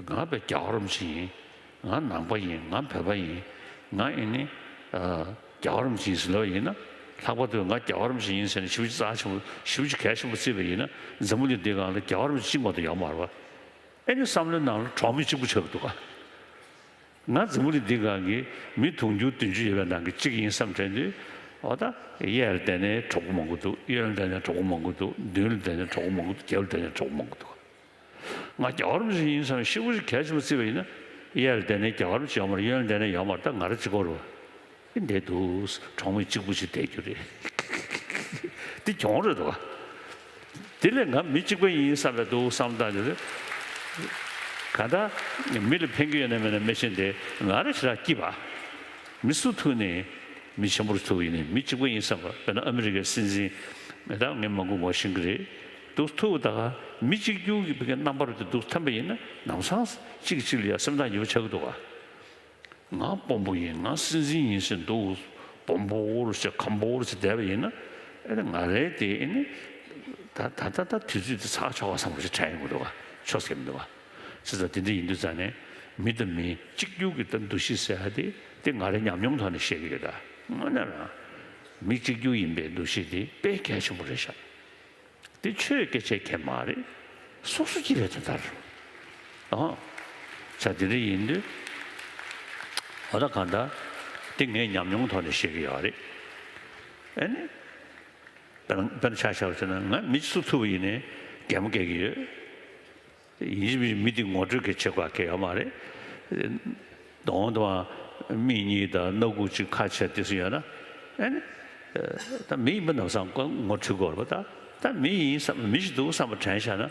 ང་དཔེ་རྒྱལ་བ་རིན་པོ་ཆེ་ཡིན། ང་ནང་པ་ཡིན། ང་བོད་པ་ཡིན། ང་ཨེ་ནི་རྒྱལ་བ་རིན་པོ་ཆེ་ཡིན་ཟེར་ལབ་ཡིན་ན། ལྷག་པར་དུ་ང་རྒྱལ་བ་རིན་པོ་ཆེ་ཡིན་ཟེར་ནས་ཞེ་པོ་ཅིག་རྩ་ཆེན་པོ་ཞེ་པོ་ཅིག་གལ་ཆེན་པོ་བརྩིས་པ་ཡིན་ན། འཛམ་བུ་གླིང་འདིའི་སྒང་ལ་རྒྱལ་བ་རིན་པོ་ཆེ་གཅིག་མ་གཏོགས་ཡོད་མ་རེད་པ། ཨེ་ནི་བསམ་བློའི་ནང་ལ་གྲོགས་མེད་གཅིག་པུ་ཆགས་འདུག་ག་ང་འཛམ་བུ་གླིང་འདིའི་སྒང་གི་མི་དུང་ཕྱུར་བདུན་ཅུ་ཡོད་པའི་ནང་གི་གཅིག་ཡིན་བསམ་དྲན་དུས། འོ་ད་གཡས་ལ་བསྡད་ནའི་གྲོགས་པོ་མང་པོ་འདུག་གཡོན་ལ་བསྡད་ནའི་གྲོགས་པོ་མང་པོ་འདུག་མདུན་ལ་བསྡད་ནའི་གྲོགས་པོ་མང་པོ་འདུག་རྒྱབ་ལ་བསྡད་ནའི་གྲོགས་པོ་མང་པོ་འདུག་ང་རྒྱལ་བ་རིན་པོ་ཆེ་ཡིན་བསམ་ཞེ་པོ་ཅིག་གལ་ཆེན་པོ་བརྩིས་པ་ཡིན་ན། གཡས་ལ་བསྡད་ནའི་རྒྱལ་བ་རིན་པོ་ཆེ་ཡོད་མ་རེད། གཡོན་ལ་བསྡད་ནའི་ཡོད་མ་རེད། ད་ང་རང་གཅིག་པོ་རེད་པ། འདི་འདུག་གྲོགས་མེད་གཅིག་པུ་ཞིག་བསྡད་རྒྱུ་རེད། འདི་གྱོང་རེད་འདུག་ག་དེ་ལས་ང་མི་གཅིག་པ་ཡིན་བསམ་པའི་འདུག་བསམ་སྟངས་དེ་རེད། གང་ལྟར་མི་ལ་ཕན་གྱི་ཡོད་ན་མེད་ན་མི་ཤེས་ཏེ་ང་རང་ཞེ་དྲག་སྐྱིད་པ། མི་སུ་ཐུག་ནའི་མི་ཆེན་པོ་རུ་ཐུག་ཡིན་ནའི་མི་གཅིག་པ་ཡིན་བསམ་པ། དཔེར་ན་ཨ་མི་རི་ཀའི་སྲིད་འཛིན་མེད་ད་ངས་མང་པོ་ངོ་ཤེས་ཀྱི་རེད། འདུག་ཐུག་ད་ག་མི་གཅིག་གྱུར་གྱི་བི་ཀའི་རྣམ་པ་རུ་དེ་འདུག་ཐོན་པ་ཡིན་ན་ལམ་སང་གཅིག་གིས་གཅིག་ལ་ཡ་སེམས་ཐག་ཉེ་པོ་ཆགས་ཀྱི་འདུག་ག་ང་དཔོན་པོ་ཡིན། ང་སྲིད་འཛིན་ཡིན་ཟེར་འདུག་སྦོམ་པོ་རུ་བྱས་ཁམ་པོ་རུ་བྱས་བསྡད་པ་ཡིན་ན། ཨེ་ནི་ང་རའི་དེ་ཨེ་ནི་ ད་ད་ད་ད་དུས་ཚོད་དེ་ཚར་ཆོག་ག་བསམ་པ་ཞིག་དྲན་ཡོང་གི་འདུག་ག་ཆོག་ཟེར་གི་མི་འདུག་ག་བྱས་ཙང་དེ་འདྲ་ཡིན་དུས་ཙང་ནས་མི་དང་མི་གཅིག་གྱུར་གྱི་ད་འདུ་ཤེས་ཟེར་ཡ་དེ་དེ་ང་རའི་ཉམས་མྱོང་ཐོག་ནས་བཤད་ཀྱི་ཡོད་ད། དངོས་གནས་རང་མི་གཅིག་གྱུར་ཡིན་པའི་འདུ་ཤེས་དེ་དཔེ་གལ་ཆེན་པོ་རེད་ཤག་དེ་ཆོས་སྐད་ཆའི་ཁྱད་མ་རེད། སོ་སོ་སྐྱིད་པའི་དོན་དག་རེད། ཨང་། ཆ་དེ་འདྲ་ཡིན་དུས། འོ་ད་གང་ལྟར་དེ་ངས་ཉམས་མྱོང་ཐོག་ནས་བཤད་ཀྱི་ཡོད་རེད། ཨ་ནི། དཔེར་ན་དཔེར་ན་ཆ་བཞག་པ་བྱས་ན་ང་མི་སུ་ཐུག་པ་ཡིན་ནའི་གད་མོ་བགད་ཀྱི་ཡོད། ཡིན་གཅིག་མིན་གཅིག་མི་དེ་ངོ་སྤྲོད་གལ་ཆེ་དགོས་གལ་ཡོད་མ་རེད། གདོང་དང་མིག་གཉིས་དང་སྣ་ཁུག་ཅིག་ཁ་ཕྱེ་དེ་ཚོ་ཡོད་ན། ཨ་ནི། ད་མི་ཡིན་པ་ནམ་སང་ཁོ་ངོ་འཕྲོད་དགོས་རེད་པ་ད། ད་མི་ཡིན་བསམ་མི་ཞིག་འདུག་བསམ་པ་དྲན་བཞག་ན་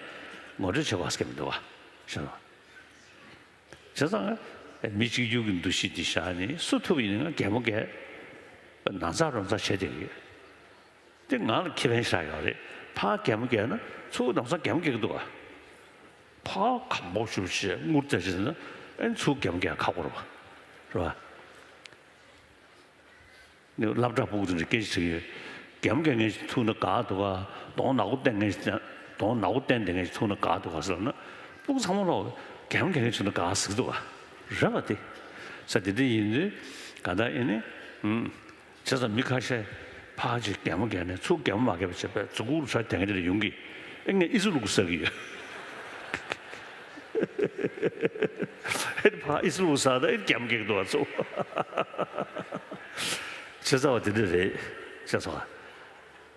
ངོ་སྤྲོད་བྱེད་དགོས་ཀྱི་མི་འདུག་བ། ཤེས་སོང་། བྱས་ཙང་ང་མི་གཅིག་གྱུར་གྱི་འདུ་ཤེས་འདི་བཞག་ནས་སུ་ཐུག་པ་ཡིན་ན་ང་གད་མོ་བགད། ནང་ཚགས་རོང་ཚགས་བྱས་བསྡད་ཀྱི་ཡོད། དེ་ང་ལ་ཁེ་ཕན་ཞེ་དྲག་ཡོད་རེད། ཕར་གད་མོ་བགད་ན་ཚུར་ནམ་སང་གད་མོ་བགད་ཀྱི་འདུག་ག་ཕར་གད་མོ་ཞུ་བྱས་ངུར་བལྟས་བྱས་ན་ཨ་ནི་ཚུར་གད་མོ་བགད་ཁག་པོ་རེད་པ། རེད་པ། ནི་སློབ་གྲྭ་ཕྲུ་གུ་དེ་འདྲ་སྐད་ཆ་དྲིས་ཡོད། གད་མོ་བགད་མཁན་ཞིག་ཐུག་ན་དགའ་འདུག་ག་གདོང་ནག་པོ་བསྟན་མཁན་ཞིག་གདོང་ནག་པོ་བསྟན་བསྡད་མཁན་ཞིག་ཐུག་ན་དགའ་འདུག་ག་ཟེར་ན། ཕྲུ་གུ་ཚང་མ་ལོག་གད་མོ་བགད་མཁན་ཞིག་ཐུག་ན་དགའ་ཟེར་གི་འདུག་ག་རེད་པ་དེ། ས་དེ་འདྲ་ཡིན་དུས་ག་ད་ཨེ་ནི། ཨུམ། བྱས་ཙང་མི་ཁ་ཤས་ཕར་ཅིག་གད་མོ་བགད་ནས་ཚུར་གད་མོ་མ་བགད་པ་བྱས་པས་མཛུབ་གུ་རུ་ཚ་བསྡད་མཁན་དེ་འདྲ་ཡོང་གི། ཨེ་ངས་ཨི་སུ་ལུ་གུ་ཟ་གི་ཡོད། ཨེ་ཕར་ཨི་སུ་ལུ་གུ་ཟ་ད་ཨེ་གད་མོ་བགད་གི་འདུག་ག་ཚུར། བྱས་ཙང་བ་དེ་འདྲ་རེད། བྱས་ཙང་བ།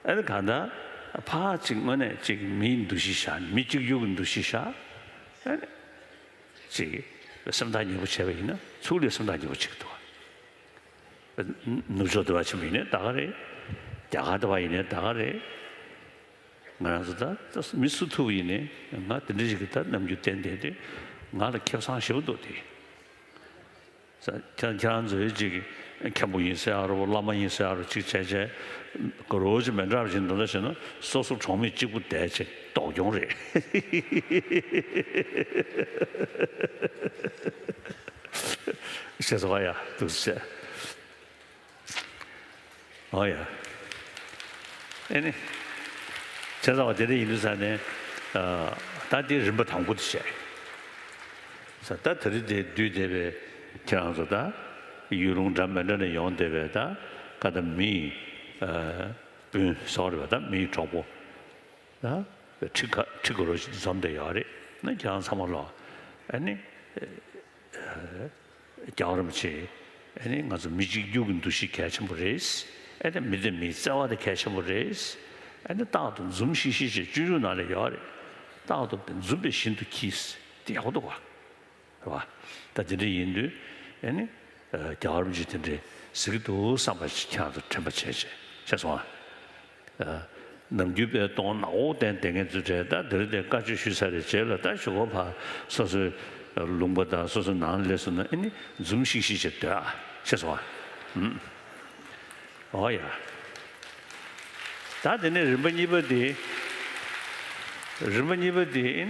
ཨ་ནི་གང་ལྟར་ཕར་ཅིག་དངོས་གནས་ཅིག་མིའི་འདུ་ཤེས་བཞག་མི་གཅིག་གྱུར་གྱི་འདུ་ཤེས་བཞག་ཨ་ནི་ཅིག་སེམས་ཐག་ཉེ་པོ་བྱས་པ་ཡིན་ན་ཚུར་ལས་སེམས་ཐག་ཉེ་པོ་བྱེད་ཀྱི་འདུག་ནུབ་ཕྱོགས་དེ་བ་ཕྱིན་པ་ཡིན་ནའི་ད་ག་རེད། རྒྱ་གར་དེ་བ་ཡིན་ནའི་ད་ག་རེད། ང་རང་ཚོ་ད་མི་སུ་ཐུག་པ་ཡིན་ནའི་ང་དེ་འདྲ་ཞིག་གི་ད་རྣམ་འགྱུར་བསྟན་བསྡད་དུས་ང་ལ་ཁེ་བཟང་ཞེ་པོ་འདུག་དེ། ཁྱེད་ཁྱེད་རང་ཚོའི་ཅིག་མཁན་པོ་ཡིན་ཟེར་ཨ་རོ་བླ་མ་ཡིན་ཟེར་ཨ་རོ་ཅིག་བྱས་བྱས་ག་རོ་ཅིག་མི་འདྲ་བ་ཞིག་འདོན་ད་བྱས་ན་སོ་སོ་གྲོང་མི་གཅིག་པུ་བསྡད་བྱས་ལྡོག་གྱོང་རེད། ཞེས་སོགས་ཡ་འདུག་ཟེར། ཨོ་ཡ། ཨེ་ནི། བྱས་ཙང་བ་དེ་འདྲ་ཡིན་དུས་ས་ནས། ད་དེ་རིམ་པ་དང་པོ་དེ་བྱས། ས་ད་དེ་རིང་དེ་བསྡུས་བསྡད་པའི་ཁྱེད་རང་ཚོ་ད། ཡུལ་ལུང་འདྲ་མི་འདྲ་ནས་ཡོང་བསྡད་པའི་ད། ག་ད་མི་ཡི་སྤུན་སོགས་རེད་པ་ད་མི་ཡི་གྲོགས་པོ། ད་ཁྲི་ཁ་ཁྲི་ག་རོ་ཞིག་འཛོམས་བསྡད་ཡོད་རེད་ན་ཁྱེད་རང་ཚང་མ་ལོ། ཨ་ནི། རྒྱལ་བ་རིན་པོ་ཆེ། ཨ་ནི་ང་ཚོ་མི་གཅིག་གྱུར་གྱི་འདུ་ཤེས་གལ་ཆེན་པོ་རེད། ཨ་ནི་མི་དང་མིའི་བརྩེ་བ་དེ་གལ་ཆེན་པོ་རེད། ཨ་ནི་རྟག་ཏུ་འཛུམ་ཤིག་ཤིག་བྱེད་སྤྱོད་འཇུག་ནང་ལ་ཡོད་རེད། རྟག་ཏུ་འཛུམ་པའི་བཞིན་དུ་གྱིས་དེ་ཡག་པོ་འདུག་བ། རེད་བ། ད་དེ་འདྲ་ཡིན་དུས་ཨ་ནི། རྒྱལ་བ་རིན་པོ་ཆེ་དེ་འདྲས་ཟེར་གི་འདུག་བསམ་པ་ཞིག་ཁྱེད་རང་ཚོ་དྲན་པ་བྱས་བྱས་བྱས་སོང་ཨ། ནམ་རྒྱུན་པའི་གདོང་ནག་པོ་བསྟན་བསྡད་མཁན་ཚོ་གྲས་ད་དེ་རིང་དེ་བཀའ་ཆོས་ཞུས་ཚར་རེད་རྗེས་ལ་ད་ཞོགས་པ་ཕར་སོ་སོའི་ལུང་པ་དང་སོ་སོའི་ནང་སླེབས་སོང་ན་ཨ་ནི་འཛུམ་ཤིག་ཤིག་བྱས་སྡོད་ཨ་ཤེས་སོང་ཨ། ཨུམ། ཨོ་ཡ། ད་དེ་ནས་རིམ་པ་གཉིས་པ་དེ། རིམ་པ་གཉིས་པ་དེ་ཨ་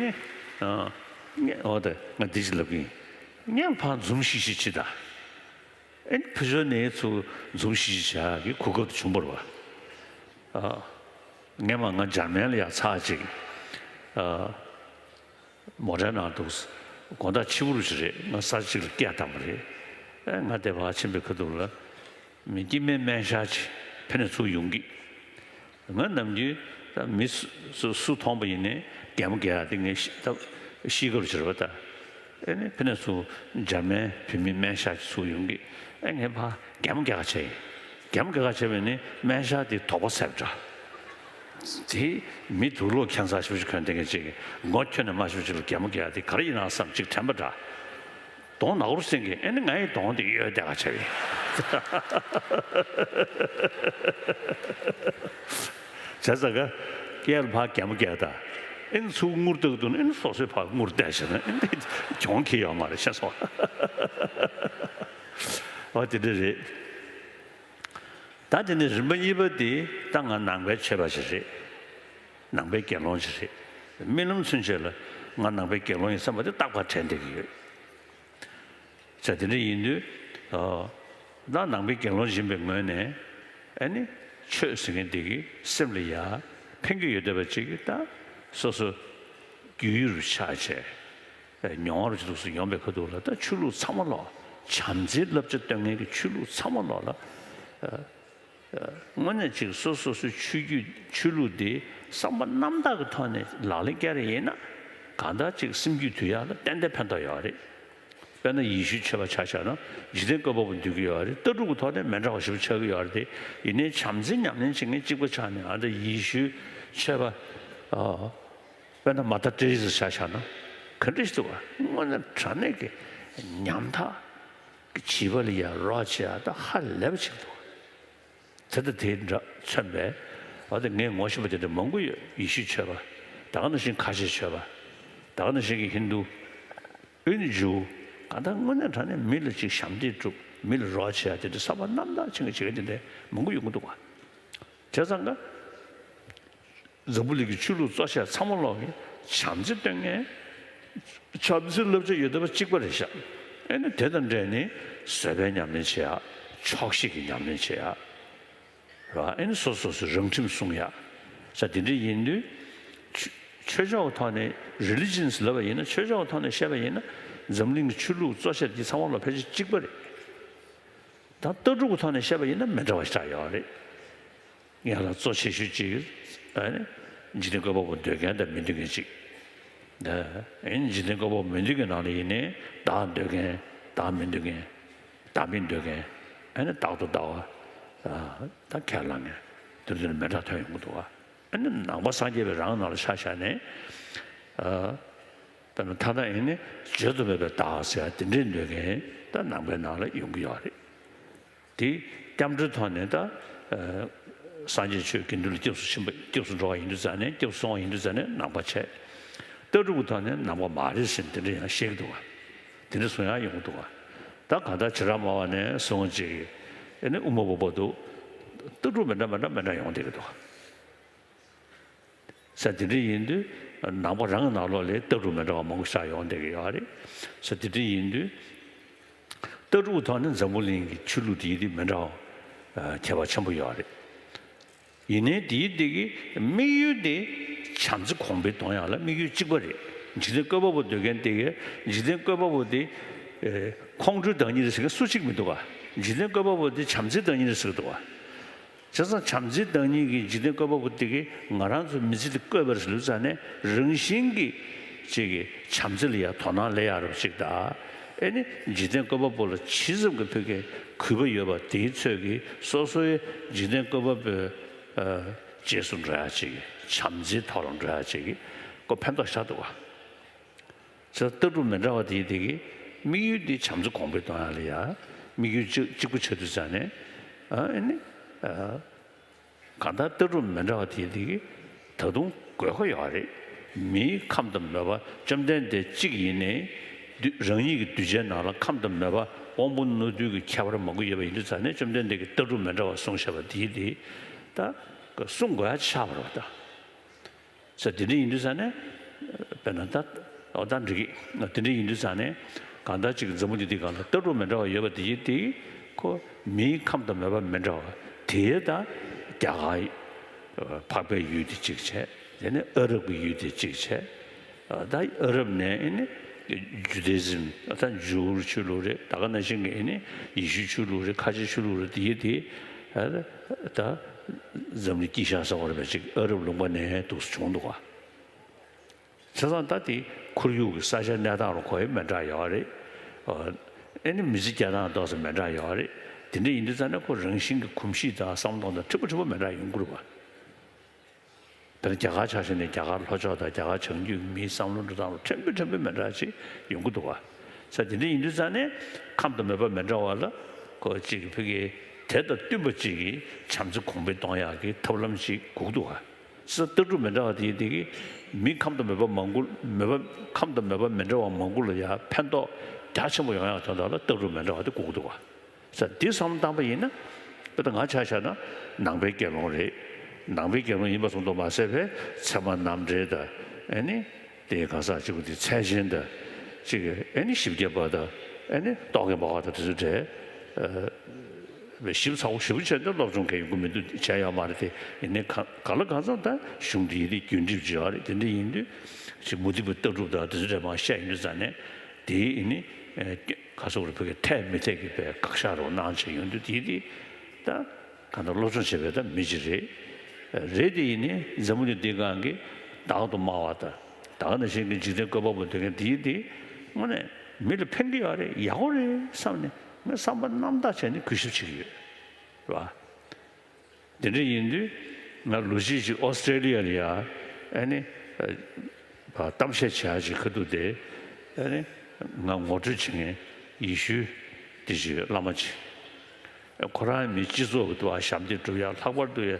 ནི། ཨོ་ད་ང་འདི་ཞིག་ལབ་གི་ཡིན། སྔོན་ཕར་འཛུམ་ཤིག་ཤིག་བྱེད་ད། ཨེ་ཕུ་ཞོ་ནས་ཚུར་འཛུམ་ཤིག་ཤིག་བྱ་གི་གོ་སྐབས་དེ་བྱུང་བ་རེད་བ། ཨ། སྔན་མ་ང་འཇར་མན་ལ་ཡར་ཚར་གཅིག་ཨ། མོ་ཊའི་ནང་འདུག་དགོང་དག་ཕྱི་པོ་རུ་ཞིག་རེད་ང་གསར་གཅིག་ལ་སྐད་བཏང་བ་རེད། ཨེ་ང་དེ་བར་ཕྱིན་པའི་ཁ་ཐུག་ལ། མི་སྐྱེ་དམན་སྨན་ཤར་གྱིས་ཕེ་ནས་ཚུར་ཡོང་གི། ང་ནམ་རྒྱུན་ད་མི་སུ་སུ་སུ་མཐོང་པ་ཡིན་ནའི་གད་མོ་བགད་ཡག་དེ་ངས་ཤི་ད་ཤི་ཁ་རུ་བྱེད་རོགས་ད། ཨེ་ནི་ཕི་ནས་ཚུར་འཇར་མན་བོད་མི་སྨན་ཤག་ཅིག་ཚུར་ཡོང་གི། ཨེ་ངས་ཕར་གད་མོ་བགད་ག་བྱས་ཡིན། གད་མོ་བགད་ག་བྱས་པས་ནི་སྨན་ཤག་དེ་དོགས་པ་ཟེར་བ་འདྲ། དེ་མི་དུག་ལོག་ཁྱད་མཚར་ཞིག་གོན་བསྡད་མཁན་ཅིག་གིས་ངོ་ཁྱོན་ནས་མ་ཤེས་ཅིག་ལ་གད་མོ་བགད་ཡག་དེ་ག་རེ་ཡིན་ན་བསམ་ཅིག་དྲན་པ་འདྲ། གདོང་ནག་པོ་སེང་གེ་ཨེ་ནི་ང་ཡི་གདོང་དེ་གཡོལ་བསྡད་ག་བྱས་པས། བྱས་ཙང་ཀ་ཡར་ཕར་གད་མོ་བགད་ད། ཨེ་ནི་ཚུར་ངུར་ལྡག་འདུག་ན་ཨེ་ནི་སོ་སོས་ཕར་ངུར་བསྡད་བྱས་ན་ཨེ་ནི་གྱོང་ཁེ་ཡོད་མ་རེད་ཤེས་སོང་། ཨོ་དེ་འདྲ་རེད། ད་དེ་ནས་རིམ་པ་གཉིས་པ་དེ་ད་ང་ནང་པའི་ཆོས་པ་ཞིག་རེད། ནང་པའི་དགེ་སློང་ཞིག་རེད། རྨི་ལམ་ཚུན་ཆད་ལ་ང་ནང་པའི་དགེ་སློང་ཡིན་བསམ་པ་དེ་རྟག་པར་དྲན་བསྡད་ཀྱི་ཡོད། ཅེས་དེ་འདྲ་ཡིན་དུས། ཨ། ད་ནང་པའི་དགེ་སློང་ཡིན་པའི་ངོས་ནས། ཨ་ནི། ཆོས་ཟེར་མཁན་དེ་གི་སེམས་ལ་ཡ། ཕན་གྱི་ཡོད་བསྡད་པ་ཅིག་གིས་ད་སོ་སོ་རྒྱུས་ཡོད་རུ་ཆགས་བྱས་མྱོང་བ་རུ་ཅིག་འདུག་སེ་ཡོང་པའི་ཁ་ཐུག་ལ། ད་ཆོས་ལུགས་ཚང་མ་ལོག་བྱམས་བརྩེའི་བསླབ་བྱ་སྟོན་མཁན་གྱི་ཆོས་ལུགས་ཚང་མ་ལོག་ལ། དངོས་གནས་ཅིག་སོ་སོ་སོའི་ཆོས་བརྒྱུད་ཆོས་ལུགས་དེ་བསམ་པ་རྣམ་དག་གི་ཐོག་ནས་ལག་ལེན་བསྐྱལ་རེ་ཡིན་ན། གང་ལྟར་ཅིག་སེམས་རྒྱུད་དུལ་ཡག་ལ་ཏན་ཏན་ཕན་ཐོགས་ཡོད་རེད། དཔེར་ན་ཡེ་ཤུའི་ཆོས་པ་ཆ་བཞག་ན་འཇིག་རྟེན་བཀོད་པ་པོ་འདོད་ཀྱི་ཡོད་རེད། ལྟ་གྲུབ་ཀྱི་ཐོག་ནས་མི་འདྲ་བ་ཞེ་པོ་ཆགས་ཀྱི་ཡོད་རེད་དེ། ཡིན་ནའི་བྱམས་བརྩེ་ཉམས་ལེན་བྱེད་མཁན་གཅིག་པ་ཆགས་ནས། ཨ་ད་ཡེ་ཤུའི་ཆོས་པ་ཨ་དཔེར་ན་མ་ད་ཏྲེ་རི་ཟ་ཆ་བཞག་ན་ག་འདྲ་ཞིག་འདུག་ག་དངོས་གནས་དྲང་གནས་ཀྱི་ཉམ་ཐག་གི་བྱིས་པ་ལ་ཡ་རོགས་བྱེད་ཡ་ད་ཧ་ལས་པ་ཅིག་འདུག་ག་དེ་དང་དེ་འདྲ་མཚོན་པའི་འོ་དེ་ངས་ངོ་ཤེས་པ་དེ་འདྲ་མང་པོ་ཡོད། ཡེ་ཤུའི་ཆོས་པ། ད་ག་ནང་བཞིན་ཁ་ཆེའི་ཆོས་པ། ད་ག་ནང་བཞིན་གྱི་ཧིན་རྡུ། ཨུན་ཇུ། གང་ལྟར་དངོས་གནས་དྲང་གནས་མི་ལ་ཅིག་ཞབས་འདེགས་སྒྲུབ། མི་ལ་རོགས་བྱེད་ཡ་དེ་འདྲ་བསམ་པ་རྣམ་དག་ཅན་གྱི་བྱེད་མཁན་དེ་འདྲ་མང་པོ་ཡོང་གི་འདུག་ག་བྱས་ཙང་ཀ་འཛམ་བུ་གླིང་གི་ཆོས་ལུགས་གཙོ་ཆེ་ཚང་མ་ལོག་གིས་བྱམས་བརྩེ་སྟོན་མཁན། བྱམས་བརྩེའི་བསླབ་བྱ་ཡོད་བསྡད་པ་གཅིག་པ་རེད་ཤག་ཨེ་ནི་དེ་དང་འབྲེལ་ནས་བཟོད་པའི་ཉམས་ལེན་བྱེད་ཡ། ཆོག་ཤེས་ཀྱི་ཉམས་ལེན་བྱེད་ཡ། རེད་བ། ཨེ་ནི་སོ་སོ་སོའི་རང་ཁྲིམས་སྲུང་ཡ། ས་དེ་འདྲ་ཡིན་དུས། ཆོས་ཆོས་ཕྱོགས་ཀྱི་ཐོག་ནས་རི་ལི་ཇན་ལབ་པ་ཡིན་ན། ཆོས་ཕྱོགས་ཀྱི་ཐོག་ནས་བཤད་པ་ཡིན་ན། འཛམ་གླིང་གི་ཆོས་ལུགས་གཙོ་ཆེ་དེ་ཚང་མ་ལ་ཕལ་ཆེར་གཅིག་པ་རེད། ད་ལྟ་གྲུབ་ཀྱི་ཐོག་ནས་བཤད་པ་ཡིན་ན་མི་འདྲ་བ་ཞེ་དྲག་ཡོད་རེད། ང་ལ་གཙོ་ཆེ་ཤོས་གཅིག་ཨ་ནི་འཇིག་རྟེན་བཀོད་པ་པོ་འདོད་མཁན་དང་མི་འདོད་མཁན་གཅིག་ཨ་ནི་འཇིག་རྟེན་བཀོད་པ་པོ་མི་འདོད་མཁན་ནང་ལ་ཡིན་ནའི་བདག་འདོད་མཁན། བདག་མི་འདོད་མཁན། བདག་མེད་འདོད་མཁན། ཨ་ནི་བདག་ཏུ་ལྟ་བ། ད་ཁས་བླངས་མཁན། དེ་ཚོ་ནི་མི་འདྲ་ཐོན་ཡོང་གི་འདུག་ག་ཨ་ནི་ནང་པ་སངས་རྒྱས་པའི་རང་ནང་ལ་ཆ་བཞག་ནས། ཨ། དཔེར་ན་མཐའ་དག་ཡིན་ནི་བརྗོད་དུ་མེད་པའི་བདག་ཟེར་ཡ་དེ་འདྲའི་འདོད་མཁན་ད་ནང་པའི་ནང་ལ་ཡོང་གི་ཡོད་རེད། དེ་སྐྱབས་འགྲོའི་ཐོག་ནས་ད། ཨ། སངས་རྒྱས་ཆོས་དགེ་འདུན་ལ་སྐྱབས་སུ་ཕྱིན་པ། སྐྱབས་སུ་འགྲོ་བ་ཡིན་དུས་ཙང་ནས། སྐྱབས་སུ་སོང་བ་ཡིན་དུས་ཙང་ནས་ནང་པ་བྱས། ལྟ་གྲུབ་ཀྱི་ཐོག་ནས་ནང་པ་མ་རེད་ཟེར་ནས་དེ་འདྲ་ཡང་བཤད་ཀྱི་འདུག་ག་དེ་འདྲ་གསུང་ཡག་ཡོང་གི་འདུག་ག་ད་གང་ལྟར་བྱེ་བྲག་སྨྲ་བ་ནས་གསུང་བ་ཅིག་ཨེ་ནི་དབུ་མ་པ་བར་དུ་ལྟ་གྲུབ་མི་འདྲ་མི་འདྲ་མི་འདྲ་ཡོང་བསྡད་ཀྱི་འདུག་ག་ས་དེ་འདྲ་ཡིན་དུས་ནང་པ་རང་གི་ནང་ལོགས་ལ་ལྟ་གྲུབ་མི་འདྲ་བ་མང་པོ་ཞིག་ཡོང་བསྡད་ཀྱི་ཡོད་རེད། ས་དེ་འདྲ་ཡིན་དུས་ལྟ་གྲུབ་ཐོག་ནས་འཛམ་བུ་གླིང་གི་ཆོས་ལུགས་དེ་ཡི་དེ་མི་འདྲ་བ་ཁྱད་པར་ཆེན་པོ་ཡོད་རེད། ཡིན་ནའི་དེའི་སྟེང་གི་དམིགས་ཡུལ་དེ་བྱམས་བརྩེ་གོང་འཕེལ་གཏོང་ཡག་ལ་དམིགས་ཡུལ་གཅིག་པ་རེད། འཇིག་རྟེན་བཀོད་པ་པོ་འདོད་མཁན་དེ་གའི་འཇིག་རྟེན་བཀོད་པ་པོ་དེ་ཁོང་ཁྲོའི་བདག་ཉིད་རེད་ཟེར་མཁན་སུ་གཅིག་མི་འདུག་ག་འཇིག་རྟེན་བཀོད་པ་པོ་དེ་བྱམས་བརྩེའི་བདག་ཉིད་རེད་ཟེར་གི་འདུག་ག་བྱས་ཙང་བྱམས་བརྩེའི་བདག་ཉིད་ཀྱི་འཇིག་རྟེན་བཀོད་པ་པོ་དེ་གིས་ང་རང་ཚོ་མི་ཚེ་འདི་བཀོད་པ་རེད་ཟེར་ལབ་ཙང་ནས་རང་བཞིན་གྱིས་ཅིག་གི་བྱམས་བརྩེ་ལ་ཡང་དོ་སྣང་སླེབས་ཡག་རོགས་ཅིག་དང་། ཨེ་ནི་འཇིག་རྟེན་བཀོད་པ་པོ་ལ་ཇི་ཙམ་གྱི་ཕ་གིའི་གུས་པ་ཡོད་པ་དེའི་ཚོད་ཀྱིས་སོ་སོའི་འཇིག་རྟེན་བཀོད་པ་པོའི་ཨ་རྗེས་སུ་འགྲོ་ཡག་ཅིག་གི་བྱམས་བརྩེའི་ཐོག་ལ་འགྲོ་ཡག་ཅིག་གི་ཁོ་ཕན་ཐོགས་ཤ་སྟག་འདུག་ག་ཟེར། ལྟ་གྲུབ་མི་འདྲ་བ་དེའི་སྟེང་གི་དམིགས་ཡུལ་འདི་བྱམས་བརྩེ་གོང་འཕེལ་གཏོང་ཡག་ལ་ཡ་དམིགས་ཡུལ་གཅིག་གཅིག་པུ་ཆགས་དུས་ཙང་ནས། ཨ་ཨེ་ནི། ཨ། གང་ལྟར་ལྟ་གྲུབ་མི་འདྲ་བ་དེའི་སྟེང་གི་ད་དུང་དགོས་མཁོ་ཡོད་རེད། མིའི་ཁམས་དང་མོས་པ་བཅོམ་ལྡན་འདས་གཅིག་ཡིན་ནའི། རང་ཉིད་ཀྱི་གདུལ་བྱའི་ནང་ལ་ཁམས་དང་མོས་པ་དབང་པོ་རྣོ་རྟུལ་གྱི་ཁྱད་པར་མང་པོ་ཡོད་པ་ཡིན་དུས་ཙང་ནས་བཅོམ་ལྡན་འདས་ཀྱིས་ལྟ་གྲུབ་མི་འདྲ་བ་གསུངས་བཞག་པ་དེའི་སྟེང་ད་གསུང་དགོས་ཡག་ཆགས་པ་རེད་པ་ད། ས་དེ་འདྲ་ཡིན་དུས་ཙང་ནས། དཔེར་ན་ད་འོ་ད་འགྲིག་གི། དེ་འདྲ་ཡིན་དུས་ཙང་ནས་གང་ལྟར་ཅིག་འཛམ་བུ་གླིང་འདི་སྒང་ལ་ལྟ་གྲུབ་མི་འདྲ་བ་ཡོད་པ་དེ་ཡིན་དེ། ཁོ་མིའི་ཁམས་དང་མོས་པ་མི་འདྲ་བ་དེ་ད་རྒྱ་གར་འཕགས་པའི་ཡུལ་དེ་གཅིག་བྱས། དེ་ནས་ཨ་རབ་ཀྱི་ཡུལ་དེ་གཅིག་བྱས། ད་ཨ་རབ་ནས་ཨེ་ནི་ཇུ་དེ་ཟིམ། ད་ཇུའུ་ཆོས་ལུགས་རེད། ད་ག་ནང་བཞིན་གྱི་ཨེ་ནི་ཡེ་ཤུའི་ཆོས་ལུགས་རེད། ཁ་ཆེའི་ཆོས་ལུགས་རེད། དེ་ཡིན་དེ། ད་འཛམ་གླིང་དཀྱིལ་ཤར་ཟེར་བ་རེད་པ། ཅིག་ཨ་རབ་ལུང་པ་ནས་འདུག་སེ་བྱུང་འདུག་ག་བྱས་ཙང་ད་དེ་ཁོར་ཡུག་གི་ས་ཆའི་གནས་སྟངས་རུ་ཁོ་ཡི་མི་འདྲ་ཡོད་རེད། ཨ་ནི་མི་ཚེ་སྐྱེལ་སྟངས་ཏོག་ཙམ་མི་འདྲ་ཡོད་རེད། དེ་འདྲ་ཡིན་དུས་ཙང་ནས་ཁོ་རང་བཞིན་གྱི་གོམས་གཤིས་དང་བསམ་བློ་དང་ཕྲན་བུ་ཕྲན་བུ་མི་འདྲ་ཡོང་གི་རེད་པ། དཔེར་ན་རྒྱ་གར་ཆ་བཞག་ནས་རྒྱ་གར་ལྷོ་ཕྱོགས་དང་རྒྱ་གར་བྱང་རྒྱུད་མིའི་བསམ་བློ་འགྲོ་སྟངས་ལ་ཕྲན་བུ་ཕྲན་བུ་མི་འདྲ་ཅིག་ཡོང་གི་འདུག་ག་ས་དེ་འདྲ་ཡིན་དུས་ཙང་ནས་ཁམས་དང་མོས་པ་མི་འདྲ་བ་ལ་ཁོ་ཅིག་ཕ་གི་དེ་དང་བསྟུན་པ་ཅིག་གི་བྱམས་བརྩེ་གོང་འཕེལ་གཏོང་ཡག་གི་ཐབས་ལམ་ཅིག་དགོས་ཀྱི་འདུག་ག་ས་ལྟ་གྲུབ་མི་འདྲ་བ་དེ་དེ་གི་མི་ཁམས་དང་མོས་པ་མང་པོ་མོས་པ་ཁམས་དང་མོས་པ་མི་འདྲ་བ་མང་པོ་ལ་ཡང་ཕན་ཐོགས་རྒྱ་ཆེན་པོ་ཡོང་ཡག་དོན་དག་ལ་ལྟ་གྲུབ་མི་འདྲ་བ་དེ་དགོས་ཀྱི་འདུག་ག་ས་འདི་བསམ་བློ་བཏང་པ་ཡིན་ན། དཔེར་ན་ང་ཆ་བཞག་ན་ནང་པའི་དགེ་སློང་རེད། ནང་པའི་དགེ་སློང་ཡིན་པ་ཙམ་དུ་མ་ཟད་པའི་ཚད་མ་རྣམ་འགྲེལ་དང་། ཨེ་ནི་དེའི་གང་ཟག་གཅིག་པུ་དེ་ཚད་ཆེན་དང་། གཅིག་གི་ཨེ་ནི་བཞི་བརྒྱ་པ་དང་། ཨེ་ནི་རྟོག་གེ་འབར་བ་དང་དེ་ཚོ་འདྲ། ཨ། བའི་ཞིབ་ཚགས་པོ་ཞེ་པོ་བྱས་ཏེ་སློབ་སྦྱོང་གང་ཡོང་གི་མི་འདུག་བྱས་ཡོད་མ་རེད་དེ། ཡིན་ནའི་ག་ག་ལ་གང་འཚམ་ད་གཞུང་འདི་ཡིན་དེ་རྒྱུན་འགྲིག་ཅིག་ཡོད་རེད། དེ་འདྲ་ཡིན་དུས་ཅིག་མུ་སྟེགས་པའི་ལྟ་གྲུབ་དང་དེ་ཚོ་འདྲ་མང་བཤད་ཡོང་དུས་ཙང་ནས་དེ་ཡིན་ནི་ག་སོག་རེ་བོད་ཀྱི་འཐད་མི་འཐད་ཀྱི་པའི་དགག་བཞག་རོགས་གནང་བྱས་ཡོང་དུས་དེ་དེ་ད་གང་ལྟར་སློབ་སྦྱོང་བྱེད་པའི་ད་མི་ཅིག་རེད། རེད་དེ་ཡིན་ནི་འཛམ་བུ་གླིང་འདིའི་སྒང་གི་བདག་ཏུ་སྨྲ་བ་དང་ད་ག་ནང་བཞིན་གྱི་འཇིག་རྟེན་བཀོད་པ་པོ་དེ་ག་དེ་དེ་དངོས་གནས་མི་ལ་ཕན་གྱི་ཡོད་རེད། ཡག་པོ་རེད་བསམ་ནས་ངས་བསམ་པ་རྣམ་དག་བྱས་ནས་གུས་ཞབས་བྱེད་ཀྱི་ཡོད་རེད་བ། དེ་འདྲ་ཡིན་དུས་ང་ལོ་གཅིག་ཅིག་ཨོ་སི་ཀྲེ་ལི་ཡ་ལ་ཡ་ཨ་ནི་ཨ་གཏམ་བཤད་བྱེད་ཡག་ཅིག་ཁ་ཐུག་དེ་ཨ་ནི་ང་ངོ་སྤྲོད་བྱེད་མཁན་ཡེ་ཤུ་དེ་ཅིག་བླ་མ་ཅིག་ཁོ་རང་མི་སྤྱི་ཚོགས་ཀྱི་ཐོག་ཞབས་འདེགས་སྒྲུབ་ཡག་ལྷག་པར་དུ་ཡ་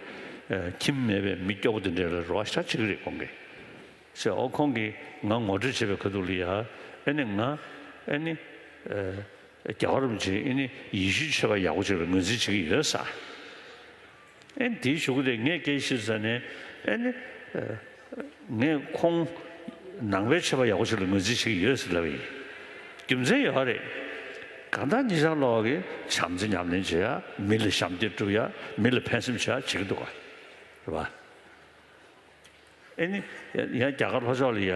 ཁྱིམ་མེད་པའི་མི་སྐྱོ་པོ་དེ་འདྲ་ལ་རོགས་ཞེ་དྲག་བྱེད་ཀྱི་རེད་ཁོང་གིས། ཟེར། ཨོ་ཁོང་གིས་ང་ངོ་སྤྲོད་བྱེད་པའི་ཁ་ཐུག་ལ་ཡ་ཨ་ནི་ང་ཨ་ནི་ཨ་རྒྱལ་བ་རིན་པོ་ཆེ་ཨ་ནི་ཡེ་ཤུའི་ཆོས་པ་ཡག་པོ་ཅིག་ལ་ངོས་འཛིན་བྱེད་ཀྱི་ཡོད་ས། ཨ་ནི་དེའི་གཞུག་གུ་དེ་ངས་སྐད་ཆ་ཞུས་ཙང་ནས་ཨ་ནི་ཨ་ངས་ཁོང་ནང་པའི་ཆོས་པ་ཡག་པོ་ཅིག་ལ་ངོས་འཛིན་བྱེད་ཀྱི་ཡོད་ཟེར་ལབ་པ་ཡིན། རྒྱུ་མཚན་ཡོད་རེད། གང་ལྟར་ཉེ་ཆར་ལོག་གི་བྱམས་བརྩེ་ཉམས་ལེན་བྱེད་ཡ། མི་ལ་ཞབས་འདེགས་སྒྲུབ་ཡ། མི་ལ་ཕན་སེམས་བྱེད་ཡ་བྱེད་ཀྱི་འདུག་ག་རེད་པ། ཨེ་ནི་ཡང་རྒྱ་གར་ལྷོ་ཕྱོགས་ལ་ཡ་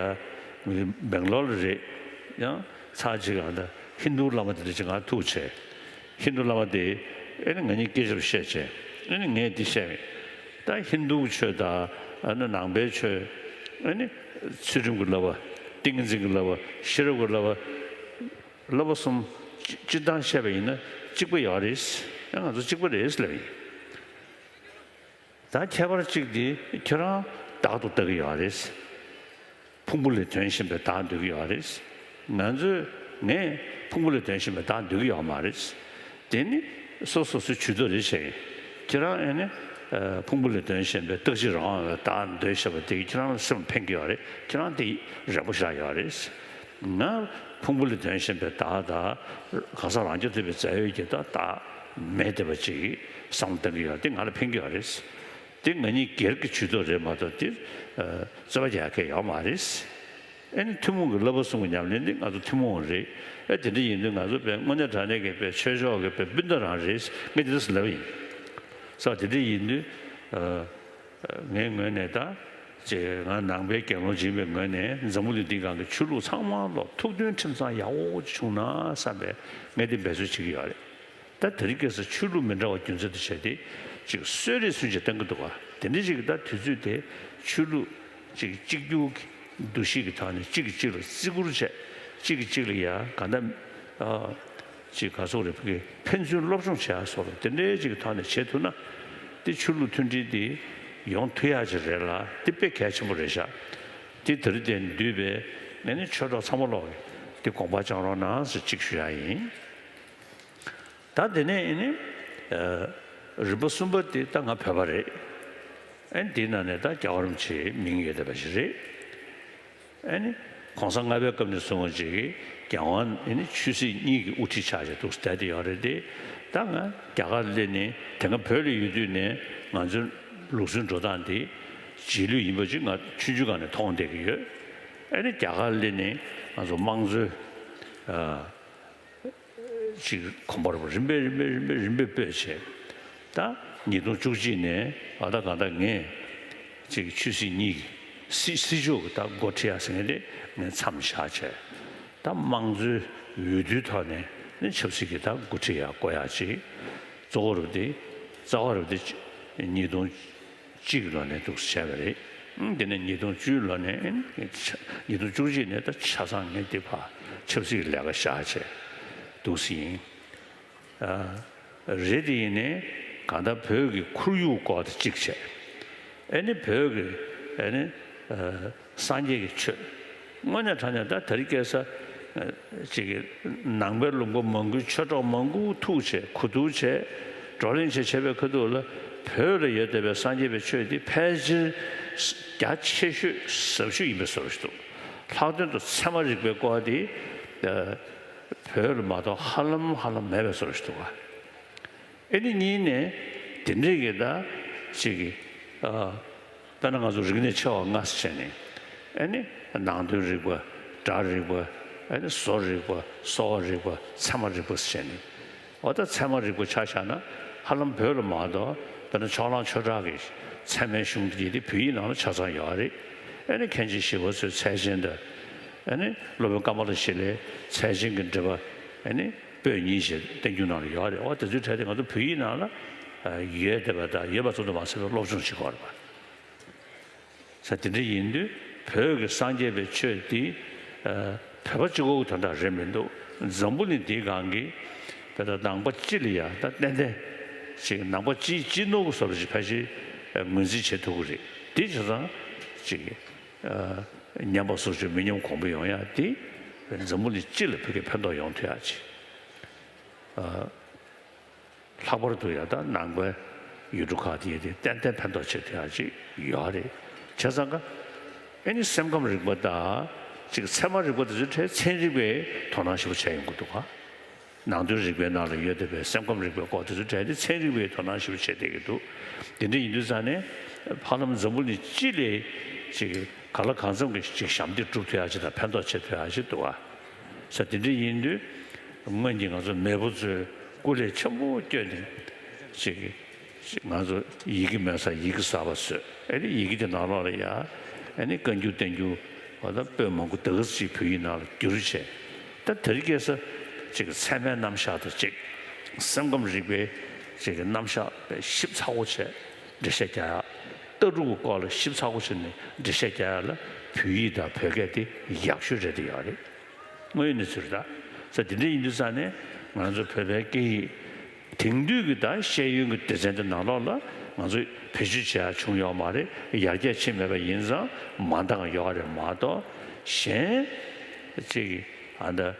སྦེང་ལོར་ལ་རེད། ཡང་ཚར་གཅིག་ག་ད་ཧིན་རྡུ་བླ་མ་དེ་འདྲ་ཅིག་ང་ཐུག་བྱས། ཧིན་རྡུ་བླ་མ་དེ་ཨེ་ནི་ང་གཉིས་སྐད་ཆ་བཤད་བྱས། ཨེ་ནི་ངས་འདི་བཤད་མེད། ད་ཧིན་རྡུ་ཆོས་དང་ཨ་ནི་ནང་པའི་ཆོས། ཨེ་ནི་ཚུལ་ཁྲིམས་ཀྱི་བསླབ་པ། ཏིང་ངེ་འཛིན་གྱི་བསླབ་པ། ཤེས་རབ་ཀྱི་བསླབ་པ། བསླབ་པ་གསུམ་སྤྱི་སྤྱིར་བཏང་བཤད་པ་ཡིན་ན་གཅིག་པ་ཡོད་རེད། ཡང་ང་ཚོ་གཅིག་པ་རེད་ལབ་ཡིན། ད་ཁྱད་པར་གཅིག་དེ་ཁྱེད་རང་བདག་ཏུ་ལྟ་གི་ཡོད་རེད། ཕུང་པོ་ལས་དོན་གཞན་པའི་བདག་འདོད་ཀྱི་ཡོད་རེད། ང་ཚོས་ངས་ཕུང་པོ་ལས་དོན་གཞན་པའི་བདག་འདོད་ཀྱི་ཡོད་མ་རེད། དེ་ནི་སོ་སོ་སོའི་ཇུས་གཏོགས་རེད་བྱས། ཁྱེད་རང་ཨེ་ནི་ཕུང་པོ་ལས་དོན་གཞན་པའི་རྟག་གཅིག་རང་དབང་བའི་བདག་འདོད་བྱས་པ་དེ་ཁྱེད་རང་ལ་སེམས་ཕན་གྱི་ཡོད་རེད། ཁྱེད་རང་དེ་རན་པོ་ཞེ་དྲག་ཡོད་རེད། ང་ཕུང་པོ་ལས་དོན་གཞན་པའི་བདག་དང་གང་ཟག་རང་རྐྱ་ཐུབ་པའི་རྩ་བའི་གི་བདག་མེད་བསྡད་པ་ཅིག་བསམ་བློ་གཏང་གི་ཡོད། དེ་ང་ལ་ཕན་གྱི་ཡོད་རེད། དེ་ང་གཉིས་སྒེར་གྱི་ཇུས་གཏོགས་རེད་མ་གཏོགས་དེ་རྩོད་པ་རྒྱག་མཁན་ཡོད་མ་རེད། ཨེ་ནི་ཐུན་མོང་གི་བསླབ་པ་གསུམ་གྱི་ཉམས་ལེན་འདི་ང་ཚོ་ཐུན་མོང་རེད། ཨེ་དེ་འདྲ་ཡིན་དུས་ང་ཚོ་དཔེ་དངོས་གནས་དྲང་གནས་ཀྱི་དཔེ་ཆོས་ཕྱོགས་ཀྱི་དཔེ་སྤུན་ཟླ་རང་རེད། ངས་དེ་འདྲ་ཟེར་ལབ་པ་ཡིན། ས་དེ་འདྲ་ཡིན་དུས་ངའི་ངོས་ནས་ད་ཅེས་ང་ནང་པའི་དགེ་སློང་ཡིན་པའི་ངོས་ནས་འཛམ་བུ་གླིང་འདིའི་སྒང་གི་ཆོས་ལུགས་ཚང་མ་ལོ་ཐུགས་མཐུན་ཁྲིམས་གཙང་ཡག་པོ་བྱུང་ན་བསམ་པའི་ངས་དེ་འབད་རྩོལ་བྱེད་ཀྱི་ཡོད་རེད། ད་དེ་རིང་ཁ་སང་ཆོས་ལུགས་མི་འདྲ་བ་རྒྱུ་མཚན་དུ་བྱས་ཏེ་ཅིག་གསོད་རེས་ཚུན་ཆད་བཏང་གི་འདུག་ག་དེ་འདྲ་ཞིག་གི་ད་དུས་ཚོད་དེ་ཆོས་ལུགས་ཅིག་གཅིག་གྱུར་གྱི་འདུ་ཤེས་ཀྱི་ཐོག་ནས་གཅིག་གིས་གཅིག་ལ་བརྩི་བཀུར་བྱས། གཅིག་གིས་གཅིག་ལ་ཡ་ག་འདྲ་ཨ་ཅིག་ག་ཚོད་རེད་ཕ་གི་ཕན་ཚུན་སློབ་སྦྱོང་བྱེད་ཡ་སོགས་ལ་དེ་འདྲའི་ཅིག་གི་ཐོག་ནས་བྱེད་ཐུབ་ན་དེ་ཆོས་ལུགས་མཐུན་སྒྲིལ་དེ་ཡོང་ཐུབ་ཡ་ཅིག་རེད་ལ་དེ་དཔེ་གལ་ཆེན་པོ་རེད་ཤག་དེ་དེ་རིང་དེ་འདུས་པའི་ངས་ནི་ཆོས་གྲོགས་ཚང་མ་ལོག་གི་དེ་དགོངས་པ་བཅངས་རོགས་གནང་ཟེར་གཅིག་ཞུ་ཡ་ཡིན། ད་དེ་ནས་ཨེ་ནི་ཨ་རིམ་པ་གསུམ་པ་དེ་ད་ང་བོད་པ་རེད། ཨེ་འདིའི་ནང་ནས་ད་རྒྱལ་བ་རིན་པོ་ཆེའི་མིང་ཡོད་བསྡད་པ་ཞིག་རེད། ཨེ་ནི་གོང་ས་ལྔ་པའི་སྐབས་ནས་བཟུང་བ་ཅིག་གི་རྒྱལ་དབང་ཨེ་ནི་ཆོས་སྲིད་གཉིས་ཀྱི་དབུ་ཁྲིད་ཆགས་བྱས་འདུག་བསྡད་དེ་ཡོད་རེད་དེ། ད་ང་རྒྱ་གར་སླེབས་ནས་དེ་སྔ་བོད་ལ་ཡོད་དུས་ནས་ང་ཚོའི་ལུགས་སྲོལ་འགྲོ་སྟངས་དེ་རྗེས་ལུས་ཡིན་པ་ཅིག་ང་ཆུང་ཆུང་སྒང་ནས་མཐོང་བསྡད་ཀྱི་ཡོད། ཨེ་ནི་རྒྱ་གར་སླེབས་ནས་ང་ཚོ་དམངས་གཙོའི་ཨ་ཅིག་གོམ་པ་རིམ་པས་རིམ་པས་རིམ་པས་རིམ་པས་སྤོས་བྱས། ད་ཉིས་སྟོང་བཅུ་གཅིག་ནས་ཨ་ད་གང་ལྟར་ངས་ཅིག་ཆོས་སྲིད་གཉིས་ཀྱི་སྲིད་སྲིད་ཕྱོགས་ཀྱི་ད་འགོ་ཁྲིད་ཡ་ཟེར་མཁན་དེ་ངས་མཚམས་བཞག་བྱས། ད་དམངས་གཙོའི་འོས་བསྡུའི་ཐོག་ནས་ནི་ཆབ་སྲིད་ཀྱི་ད་འགོ་ཁྲིད་ཡ་བསྐོ་ཡ་ཅིག་གཙོ་བོ་རུ་དེ་རྩ་བ་རུ་དེ་ཉིས་སྟོང་གཅིག་ལོ་ནས་འདུག་སེ་བྱས་པ་རེད། ཨང་། དེ་ནས་ཉིས་སྟོང་བཅུ་ལོ་ནས་ཨང་། ཉིས་སྟོང་བཅུ་གཅིག་ནས་ད་ཆ་ཚང་ངས་འདི་ཕར་ཆབ་སྲིད་ཀྱི་ལས་ཀ་བཞག་བྱས་འདུག་སེ་ཡིན། ཨ། རེད་དེ་ཡིན་ནའི་གང་ལྟར་བོད་ཀྱི་ཁོར་ཡུག་སྐོར་དེ་གཅིག་བྱས། ཨེ་ནི་བོད་ཀྱི་ཨེ་ནི་ཨ། སངས་རྒྱས་ཀྱི་ཆོས། དངོས་གནས་དྲང་གནས་ད་དེ་རིང་ཁ་སང་ཅིག་གི་ནང་པའི་ལུང་པ་མང་པོའི་ཆོས་གྲོགས་མང་པོ་ཐུག་བྱས་གོ་བསྡུར་བྱས། བགྲོ་གླེང་བྱས་བྱས་པའི་ཁ་ཐུག་ལ་བོད་ལ་ཡོད་བསྡད་པའི་སངས་རྒྱས་པའི་ཆོས་འདི་ཕལ་ཆེར་རྒྱ་ཆེ་ཤོས་ཟབ་ཤོས་ཡིན་པའི་བཟོ་འདྲ་ཞིག་འདུག་ལྷག་དོན་དུ་ཚད་མ་རིག་པའི་སྐོར་འདི་བོད་ལ་མ་གཏོགས་ཧ་ལམ་ཧ་ལམ་མེད་པའི་བཟོ་འདྲ་ཞིག་འདུག་ག་ཨེ་ནི་གཉིས་ནས་དེ་འདྲའི་གི་ད་ཅིག་གི་ཨ། དཔེར་ན་ང་ཚོ་རིག་གནས་ཆེ་བ་ལྔ་ཟེར་བྱས་ནས། ཨེ་ནི་ནང་དོན་རིག་པ། སྒྲ་རིག་པ། ཨེ་ནི་བཟོ་རིག་པ། གསོ་བ་རིག་པ། ཚད་མ་རིག་པ་ཟེར་བྱས་ནས། འོ་ད་ཚད་མ་རིག་པ་ཆ་བཞག་ན་ ཧ་ལམ་བོད་ལ་མ་གཏོགས་དཔེར་ན་ཕྱོགས་གླང་ཆོས་གྲགས་ཀྱི་ཚད་མའི་གཞུང་དེ་དེ་བོད་ཡིག་ནང་ལ་ཆ་ཚང་ཡོད་རེད། ཨ་ནི་མཁན་ཆེན་ཞི་བ་འཚོའི་ཚད་ཆེན་དང་། ཨ་ནི་སློབ་དཔོན་ཀ་མ་ལ་ཤཱི་ལའི་ཚད་ཆེན་གྱི་འགྲེལ་པ། ཨ་ནི་པོད་གཉིས་ཞེས་བསྟན་འགྱུར་ནང་ལ་ཡོད་རེད། འོ་དེ་ཚོའི་གྲས་དེ་ང་ཚོ་བོད་ཡིག་ནང་ལ་ཡོད་བསྡད་པ་དང་ཡོད་པ་ཙམ་དུ་མ་ཟད་པའི་སློབ་སྦྱོང་བྱེད་དགོས་རེད་པ། ས་དེ་འདྲ་ཡིན་དུས་བོད་ཀྱི་སངས་རྒྱས་པའི་ཆོས་འདི་བོད་པ་གཅིག་པོ་གི་དོན་དག་རེད་མི་འདུག་འཛམ་བུ་གླིང་འདིའི་སྒང་གི་བོད་དང་ནང་པ་སྤྱི་ལ་ཡང་ད་ཏན་ཏན་ཅིག་ནང་པ་སྤྱི་སྤྱི་ནོར་གྱི་བཟོ་འདྲ་ཞིག་ཕལ་ཆེར་ངོས་འཛིན་བྱེད་ཐུབ་ཀྱི་རེད། འདི་བྱས་ཙང་ཅིག་ཉམས་པ་སོར་ཆུད་མི་ཉམས་གོང་འཕེལ་ཡོང་ཡ་འདི་འཛམ་བུ་གླིང་སྤྱི་ལ་ཕ་གིར་ཕན་ཐོགས་ཡོང་ཐུབ་ཡ་ཅིག་ལྷག་པར་དུ་ཡང་ད་ནང་པའི་ཡུལ་གྲུ་ཁག་དེ་ཡི་དེ་ཏན་ཏན་ཕན་ཐོགས་བྱེད་ཐུབ་ཡག་ཅིག་ཡོད་རེད། བྱས་ཙང་ཀ་ཨེ་ནི་སེམས་ཁམས་རིག་པ་དང་ཅིག་ཚད་མ་རིག་པ་དེ་ཚོའི་གྲས་ཚན་རིག་པའི་དོ་སྣང་ཞེ་པོ་བྱས་ཡོང་གི་འདུག་ག་ནང་དོན་རིག་པའི་ནང་ལ་ཡོད་བསྡད་པའི་སེམས་ཁམས་རིག་པའི་སྐོར་དེ་ཚོའི་གྲས་དེ་ཚན་རིག་པའི་དོ་སྣང་ཞེ་པོ་བྱས་བསྡད་ཀྱི་འདུག་དེ་འདྲ་ཡིན་དུས་ཙང་ནས་ཧ་ལམ་འཛམ་བུ་གླིང་སྤྱི་ལ་ཅིག་ག་ལ་གང་འཚམ་གྱི་ཅིག་ཞབས་འདེགས་སྒྲུབ་ཐུབ་ཡག་ཅིག་དང་ཕན་ཐོགས་བྱེད་ཐུབ་ཡག་ཅིག་འདུག་ག་ས་དེ་འདྲ་ཡིན་དུས་སྔོན་གྱི་ང་ཚོ་མེས་པོ་ཚོས་སྐུ་ལས་ཆེན་པོ་བསྐྱོན་ནས་ཅིག་ང་ཚོ་ཡི་གེ་མེད་སར་ཡི་གེ་གསར་པ་བཟོས། ཨེ་ནི་ཡི་གེ་དེ་ནང་ལོགས་ལ་ཡ་ཨེ་ནི་བཀའ་འགྱུར་བསྟན་འགྱུར་བ་དང་པོད་མང་པོ་དེ་ག་ཅིག་བོད་ཡིག་ནང་ལ་བསྒྱུར་བྱས། ད་དེ་རིང་ཁ་སང་ཅིག་ཚད་མའི་རྣམ་གཞག་དང་ཅིག་སེམས་ཁམས་རིག་པའི་ཅིག་རྣམ་གཞག་དཔེ་ཞིབ་ཚགས་པོ་བྱས་འགྲེལ་བཤད་རྒྱག་ཡ། ལྟ་གྲུབ་ཀྱི་སྐོར་ལ་ཞིབ་ཚགས་པོ་བྱས་ནས་འགྲེལ་བཤད་རྒྱག་ཡ་ལ་བོད་ཡིག་དང་བོད་སྐད་དེ་ཡག་ཤོས་རེད་དེ་ཡོད་རེད། དངོས་ཡོད་གནས་ཚུལ་རེད། ས་དེ་འདྲ་ཡིན་དུས་ཙང་ནས་ང་ཚོ་བོད་པའི་སྐད་ཡིག་དེང་དུས་ཀྱི་ད་ཤེས་ཡོན་གྱི་སྡེ་ཚན་དེ་ནང་ལོགས་ལ་ང་ཚོས་བེད་སྤྱོད་བྱེད་ཡ་བྱུང་ཡོད་མ་རེད། ཡར་རྒྱས་ཕྱིན་མེད་པ་ཡིན་ཙང་མ་འདང་ཡོད་རེད་མ་གཏོགས་གཞན་ཅིག་ཨ་ད་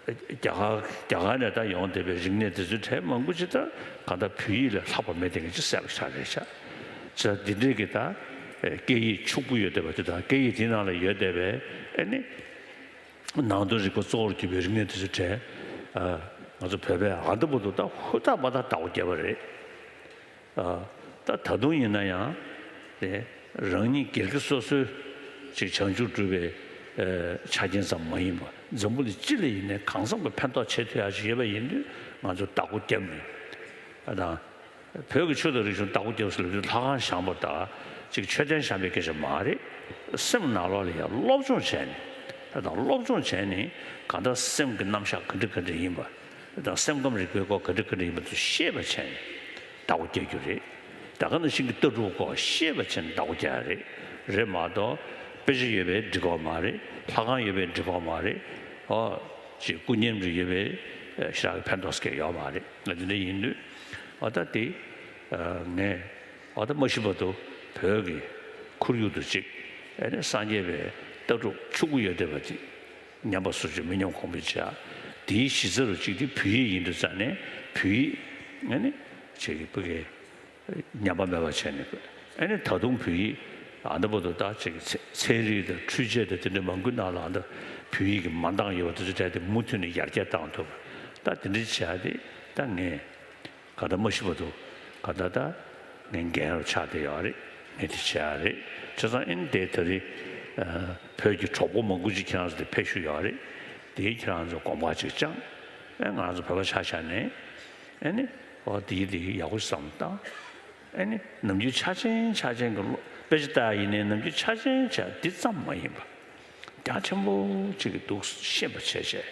རྒྱ་གར་རྒྱ་གར་ནས་ད་ཡོང་བསྡད་པའི་རིག་གནས་དེ་ཚོའི་གྲས་མང་པོ་ཅིག་ད་གང་ལྟར་བོད་ཡིག་ལས་ལྷག་པ་མེད་དེ་གི་ཅིག་གསལ་པོ་ཆགས་རེད་ཤག་ས་འདི་འདྲས་ཀྱི་ད་སྐད་ཡིག་ཕྱུག་པོ་ཡོད་བསྡད་པ་དེ་དང་སྐད་ཡིག་དེའི་ནང་ལ་ཡོད་བསྡད་པའི་ཨ་ནི། ནང་དོན་རིག་པ་གཙོ་བོར་གྱུར་པའི་རིག་གནས་དེ་ཚོའི་གྲས། ཨ། ང་ཚོ་བོད་པས་ཨ་འདི་བར་དུ་ད་ཧུར་ཐག་མ་ཐག་བདག་པོ་བརྒྱབ་པ་རེད། ཨ། ད་ད་དུང་ཡིན་ན་ཡང་། དེ་རང་ཉིད་སྒེར་གྱི་སོ་སོའི་ཅིག་བྱང་ཆུབ་སྒྲུབ་པའི་ཨ་ཆ་རྐྱེན་ཙམ་མ་ཡིན་པར་འཛམ་བུ་གླིང་སྤྱི་ལ་ཡིན་ནའི་གང་འཚམ་གྱི་ཕན་ཐོགས་བྱེད་ཐུབ་ཡག་ཅིག་ཡོད་པ་ཡིན་དུས་ང་ཚོ་བདག་པོ་བརྒྱབ་ནས། ཨ་དང་། བོད་ཀྱི་ཆོས་དང་རིག་གཞུང་བདག་པོ་རྒྱབ་ཟེར་ལབ་དུས་ལྷ་ཁང་བཞེངས་པ་དང་ཅིག་མཆོད་རྟེན་བཞེངས་པའི་སྐད་ཆ་མ་རེད། སེམས་ནང་ལོགས་ལ་ཡང་སློབ་སྦྱོང་བྱས་ནས། ད་དང་སློབ་སྦྱོང་བྱས་ནས་གང་ལྟར་སེམས་ཀྱི་རྣམ་གཞག་ག་འདྲ་ག་འདྲ་ཡིན་པ། ད་དང་སེམས་ཁམས་རིག་པའི་སྐོར་ག་འདྲ་ག་འདྲ་ཡིན་པ་ཚོ་ཤེས་པ་བྱས་ནས་བདག་པོ་རྒྱག་རྒྱུ་རེད། ད་ག་ནང་བཞིན་གྱི་ལྟ་གྲུབ་སྐོར་ཤེས་པ་བྱས་ནས་བདག་པོ་རྒྱག་ཡ་རེད། རེད་མ་གཏོགས་དཔེ་ཆ་ཡོད་པས་འགྲིག་གི་མ་རེད། ལྷ་ཁང་ཡོད་པས་འགྲིག་གི་མ་རེད། ཨོ། ཅིག་སྐུ་བརྙན་རེ་ཡོད་པས་ཞེ་དྲག་གི་ཕན་ཐོགས་སྐྱེ་ཡོད་མ་རེད། ང་འདི་འདྲ་ཡིན་དུས་ཨ་ད་དེ་ངས་ཨ་ད་མ་ཤི་བར་དུ་བོད་ཀྱི་ཁོར་ཡུག་ཏུ་ཅིག་ཨ་ནི་སངས་རྒྱས་པའི་ལྟ་གྲུབ་ཕྱུག་པོ་ཡོད་བསྡད་པ་ཅིག་ཉམས་པ་སོར་ཆུད་མི་ཉམས་གོང་འཕེལ་བྱ། དེའི་གཞི་རྩ་རུ་ཅིག་དེ་བོད་ཡིག་ཡིན་དུས་ཙང་ནས་བོད་ཡིག་ཨ་ནི་ཅིག་བོད་ཀྱི་ཉམས་པ་མེད་པ་བྱས་ནས། ཨ་ནི་ད་དུང་བོད་ཡིག་ཨ་འདི་བར་དུ་ད་ཅིག་ཚན་ཚན་རིག་དང་འཕྲུལ་ཆས་དང་དེ་འདྲ་མང་པོའི་ནང་ལ་ཨ་འདི་བོད་ཡིག་གི་མ་འདང་ཡོད་པ་དེ་ཚོ་བྲལ་ཏེ་མུ་མཐུད་ནས་ཡར་རྒྱས་བཏང་ཐུབ། ད་དེ་འདྲ་བྱས་ཏེ་ད་ངས་ག་ད་མ་ཤི་བར་དུ་ག་ད་ད་ངས་འགན་རུ་ཆགས་བསྡད་ཡོད་རེད། ངས་དེ་བྱས་ཡ་རེད། བྱས་ཙང་ཨ་ནི་དེ་ད་རེས་བོད་ཀྱི་གྲོགས་པོ་མང་པོ་ཅིག་ཁྱེད་རང་ཚོ་དེ་ཕེབས་བཞུགས་ཡོད་རེད། དེ་ཁྱེད་རང་ཚོ་དགོངས་པ་ཅིག་བཅངས། ཨ་ང་རང་ཚོ་བོད་པ་ཆ་བཞག་ནས་ཨ་ནི་ཨོ་དེ་དེ་ཡག་པོ་བསམ་བཏང་། ཨ་ནི་ནམ་རྒྱུན་ཆ་ཆེན་ཆ་ཆེན་གྱི་བློ་དཔེ་ཆ་ལྟ་ཡ་ཡིན་ནའི་ནམ་རྒྱུན་ཆ་ཆེན་ཆ་འདི་ཙམ་མ་ཡིན་པ། རྒྱ་ཆེན་པོ་ཅིག་གི་འདུག་ཤེས་པ་བྱས་བྱས།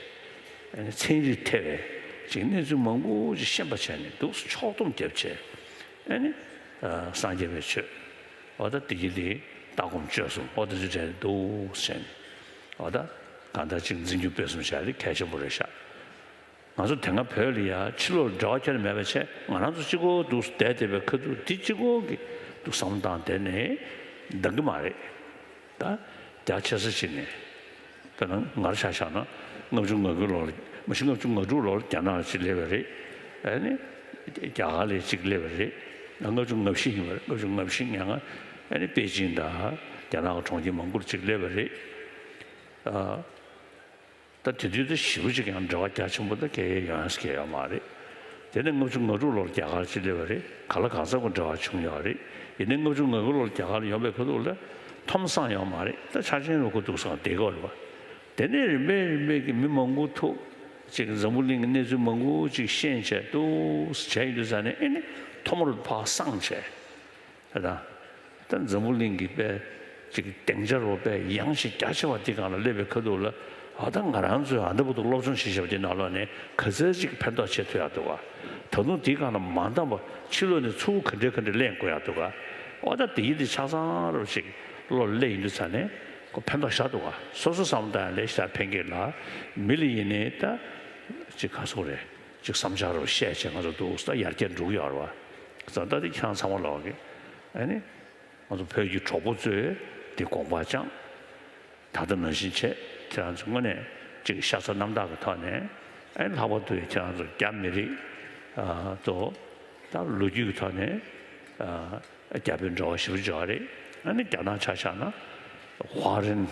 ཨ་ནི་ཚན་རིག་ཐེ་བའི་ཅིག་གནས་ཚུལ་མང་པོ་ཅིག་ཤེས་པ་བྱས་ནས་འདུག་ཕྱོགས་བསྡོམས་བརྒྱབ་བྱས། ཨ་ནི་ཨ་སངས་རྒྱས་པའི་ཆོས་ཨོ་ད་དེ་གི་དེ་ལྟ་སྒོམ་སྤྱོད་གསུམ་ཨོ་དེ་ཚོ་བྲལ་འདུག་ཟེར་ནས་ཨོ་ད་གང་ལྟར་ཅིག་འཛིན་སྐྱོང་སྤེལ་གསུམ་བྱ་ཡ་དེ་གལ་ཆེན་པོ་རེད་ཤག་ང་ཚོ་དེ་སྔ་བོད་ལ་ཡ་ཕྱི་ལོགས་ལ་འབྲེལ་བ་ཁྱོན་ནས་མེད་པ་བྱས་ང་རང་ཚོ་གཅིག་པོ་འདུག་བསྡད་བསྡད་པའི་ཁ་ཐུག་འདི་གཅིག་པོ་གི་འདུག་བསམ་བློ་བཏང་བསྡད་ནས་འདང་གི་མ་རེད། ད་རྒྱ་ཆེ་ས་ཞིག་ནས་དཔེར་ན་ང་རང་ཆ་བཞག་ན་ལྔ་བཅུ་ང་དགུ་ལོར་མ་གཞི་ལྔ་བཅུ་ང་དྲུག་ལོར་རྒྱ་ནག་ལ་ཅིག་སླེབས་པ་རེད། ཨ་ནི་རྒྱ་གར་ལ་ཅིག་སླེབས་པ་རེད། ལྔ་བཅུ་ང་བཞི་ཡིན་པ་རེད། ལྔ་བཅུ་ང་བཞི་ཉེར་ལྔ་ཨ་ནི་པེ་ཅིང་དང་རྒྱ་ནག་གི་གྲོང་ཁྱེར་མང་པོར་ཅིག་སླེབས་པ་རེད། ཨ། ད་དེ་དུས་དེ་ཞེ་པོ་ཅིག་ཡང་འབྲེལ་བ་རྒྱ་ཆེན་པོ་དང་སྐད་ཡོད་ཡོད་ཡང་སྐད་ཡོད་མ་རེད། དེ་ནས་ལྔ་བཅུ་ང་དྲུག་ལོར་རྒྱ་གར་ཅིག་སླེབས་པ་རེད། གང་ལ་གང་འཚམ་གྱི་འབྲེལ་བ་བྱུང་ཡོད་རེད། ཡིན་ནའི་ལྔ་བཅུ་ང་དགུ་ལོར་རྒྱ་གར་ལ་ཡོང་པའི་ཁ་ཐུག་ལ་ཐོམ་སང་ཡོད་མ་རེད། ད་ཆ་ཆེན་རུ་ཁོ་འདུག་སང་བསྡད་ཀྱི་ཡོད་རེད་པ། དེ་ནས་རིམ་པས་རིམ་པས་ཀྱི་མི་མང་པོ་ཐུག་ཅིག་འཛམ་བུ་གླིང་གི་གནས་ཚུལ་མང་པོ་ཅིག་ཤེས་བྱས་འདུག་བྱས་ཡོད་དུས་ཙང་ནས། ཨེ་ནི་ཐོག་མར་ཕར་སངས་བྱས། ད་ད་འཛམ་བུ་གླིང་གི་དཔེ་ཅིག་སྡིངས་ཆ་རུ་དཔེ་ཡངས་ཤིང་རྒྱ་ཆེ་བ་འདི་སྒང་ལ་སླེབས་པའི་ཁ་ཐུག་ལ། ཨ་ད་ང་རང་ཚོས་ཨ་འདྲ་བོ་འདུག་སློབ་སྦྱོང་བྱེད་བཞག་པ་འདི་ནང་ལོགས་ནས་ག་ཚོད་ཅིག་ཕན་ཐོགས་བྱེད་ཐུབ་ཡག་འདུག་ག། ད་དུང་འདི་སྒང་ལ་མ་འདང་བ་ཕྱི་ལོགས་ནས་ཚུར་ག་འདྲ་ག་འདྲ་ལེན་དགོས་ཡག་འདུག་ག། ཨ་ད་དེ་ཡིན་དེ་ཆ་ཚང་རུ་ཅིག་བློ་ལ་སླེབས་ཡོང་དུས་ཙང་ནས་ཁོ་ཕན་ཐོགས་བཞག་འདུག་ག། སོ་སོ་བསམ་བཏང་ཡག་ལས་ཤ་ཕན་གྱི་ལ། མི་ལ་ཡིན་ནའི་ད་ཅིག་ག་ཟེར་དགོས་རེད། ཅིག་བསམ་འཆར་རུ་བཤད་བྱས་ང་ཚོ་འདུག་ད་ཡར་རྒྱས་འགྲོ་གི་ཡོད་རེད་བ། ཙང་ད་དེ་ཁྱེད་རང་ཚང་མ་ལོག་གི། ཨ་ནི་ང་ཚོ་བོད་ཀྱི་གྲོགས་པོ་ཚོས་དེ་དགོངས་པ་བཅངས། ད་ལྟ་ནང་བཞིན་བྱས། ཁྱེད་རང་ཚོ་དངོས་གནས་ཅིག་ཤ་ཚ་རྣམ་དག་གི་ཐོག་ནས། ཨ་ནི་ལྷག་པར་དུ་ཁྱེད་རང་ཚོ་རྒྱ་མི་རིགས་ཨ་ཚོ་ད་ལོ་རྒྱུས་ཀྱི་ཐོག་ནས་ཨ་རྒྱ་བོད་འབྲེལ་བ་ཞེ་པོ་ཅིག་ཡོད་རེད། ཨ་ནི་རྒྱ་ནག་ཆ་བཞག་ན་ཧྭ་རན།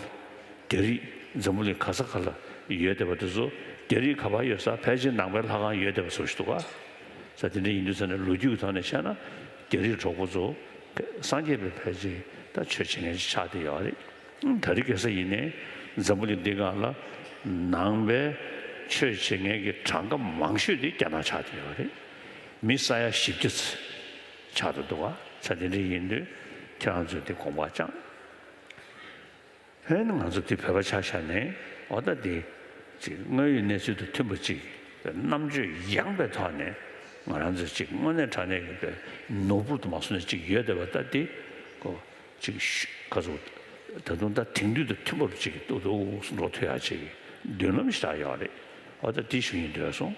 རྒྱ་རིགས་འཛམ་བུ་གླིང་ག་ས་ག་ལ་ཡོད་བསྡད་པ་དེ་ཚོ། རྒྱ་རིགས་ག་པར་ཡོད་ས། ཕལ་ཆེར་ནང་པའི་ལྷ་ཁང་ཡོད་བསྡད་པ་བཟོ་ཞིག་འདུག་ག། ས་དེ་འདྲ་ཡིན་དུས་ཙང་ནས་ལོ་རྒྱུས་ཀྱི་ཐོག་ནས་བཤད་ན་རྒྱ་རིགས་གྲོགས་པོ་ཚོ་སངས་རྒྱས་པའི་ཕལ་ཆེར་ད་ཆོས་བྱེད་མཁན་ཅིག་ཆགས་བསྡད་ཡོད་རེད། ད་རེས་ཁ་སང་ཡིན་ནའི་འཛམ་བུ་གླིང་འདི་སྒང་ལ་ནང་པའི་ཆོས་བྱེད་མཁན་གྱི་གྲངས་ཀ་མང་ཤོས་དེ་རྒྱ་ནག་ཆགས་བསྡད་ཡོད་རེད། མི་ས་ཡ་བཞི་བརྒྱ་ཙམ་ཆགས་བསྡད་འདུག་ག། ས་དེ་འདྲ་ཡིན་དུས་ཁྱེད་རང་ཚོས་དེ་དགོངས་པ་བཅངས། ཧེ་ནི་ང་ཚོ་འདི་བོད་པ་ཆ་བཞག་ནས། འོ་ད་འདི་ཅིག་དངོས་ཡོད་གནས་ཚུལ་དང་མཐུན་པ་ཅིག་རྣམ་དཔྱོད་ཡངས་པའི་ཐོག་ནས་ང་རང་ཚོ་ཅིག་དངོས་གནས་དྲང་གནས་ཀྱི་དཔེ་ནོར་བུ་དུ་མ་སོང་ནས་ཅིག་ཡོད་བསྡད་པ། ད་འདི་ཁོ་ཅིག་ཤུ་ག་ཚོད་ད་དུང་ད་དེང་དུས་དང་མཐུན་པ་ཅིག་ཏོག་ཏོག་འགྲོ་ཐུབ་ཡག་ཅིག་མདུན་ལམ་ཞིག་རག་ཡོད་རེད། འོ་ད་འདི་ཞུ་སྙིང་འདོད་སོང་།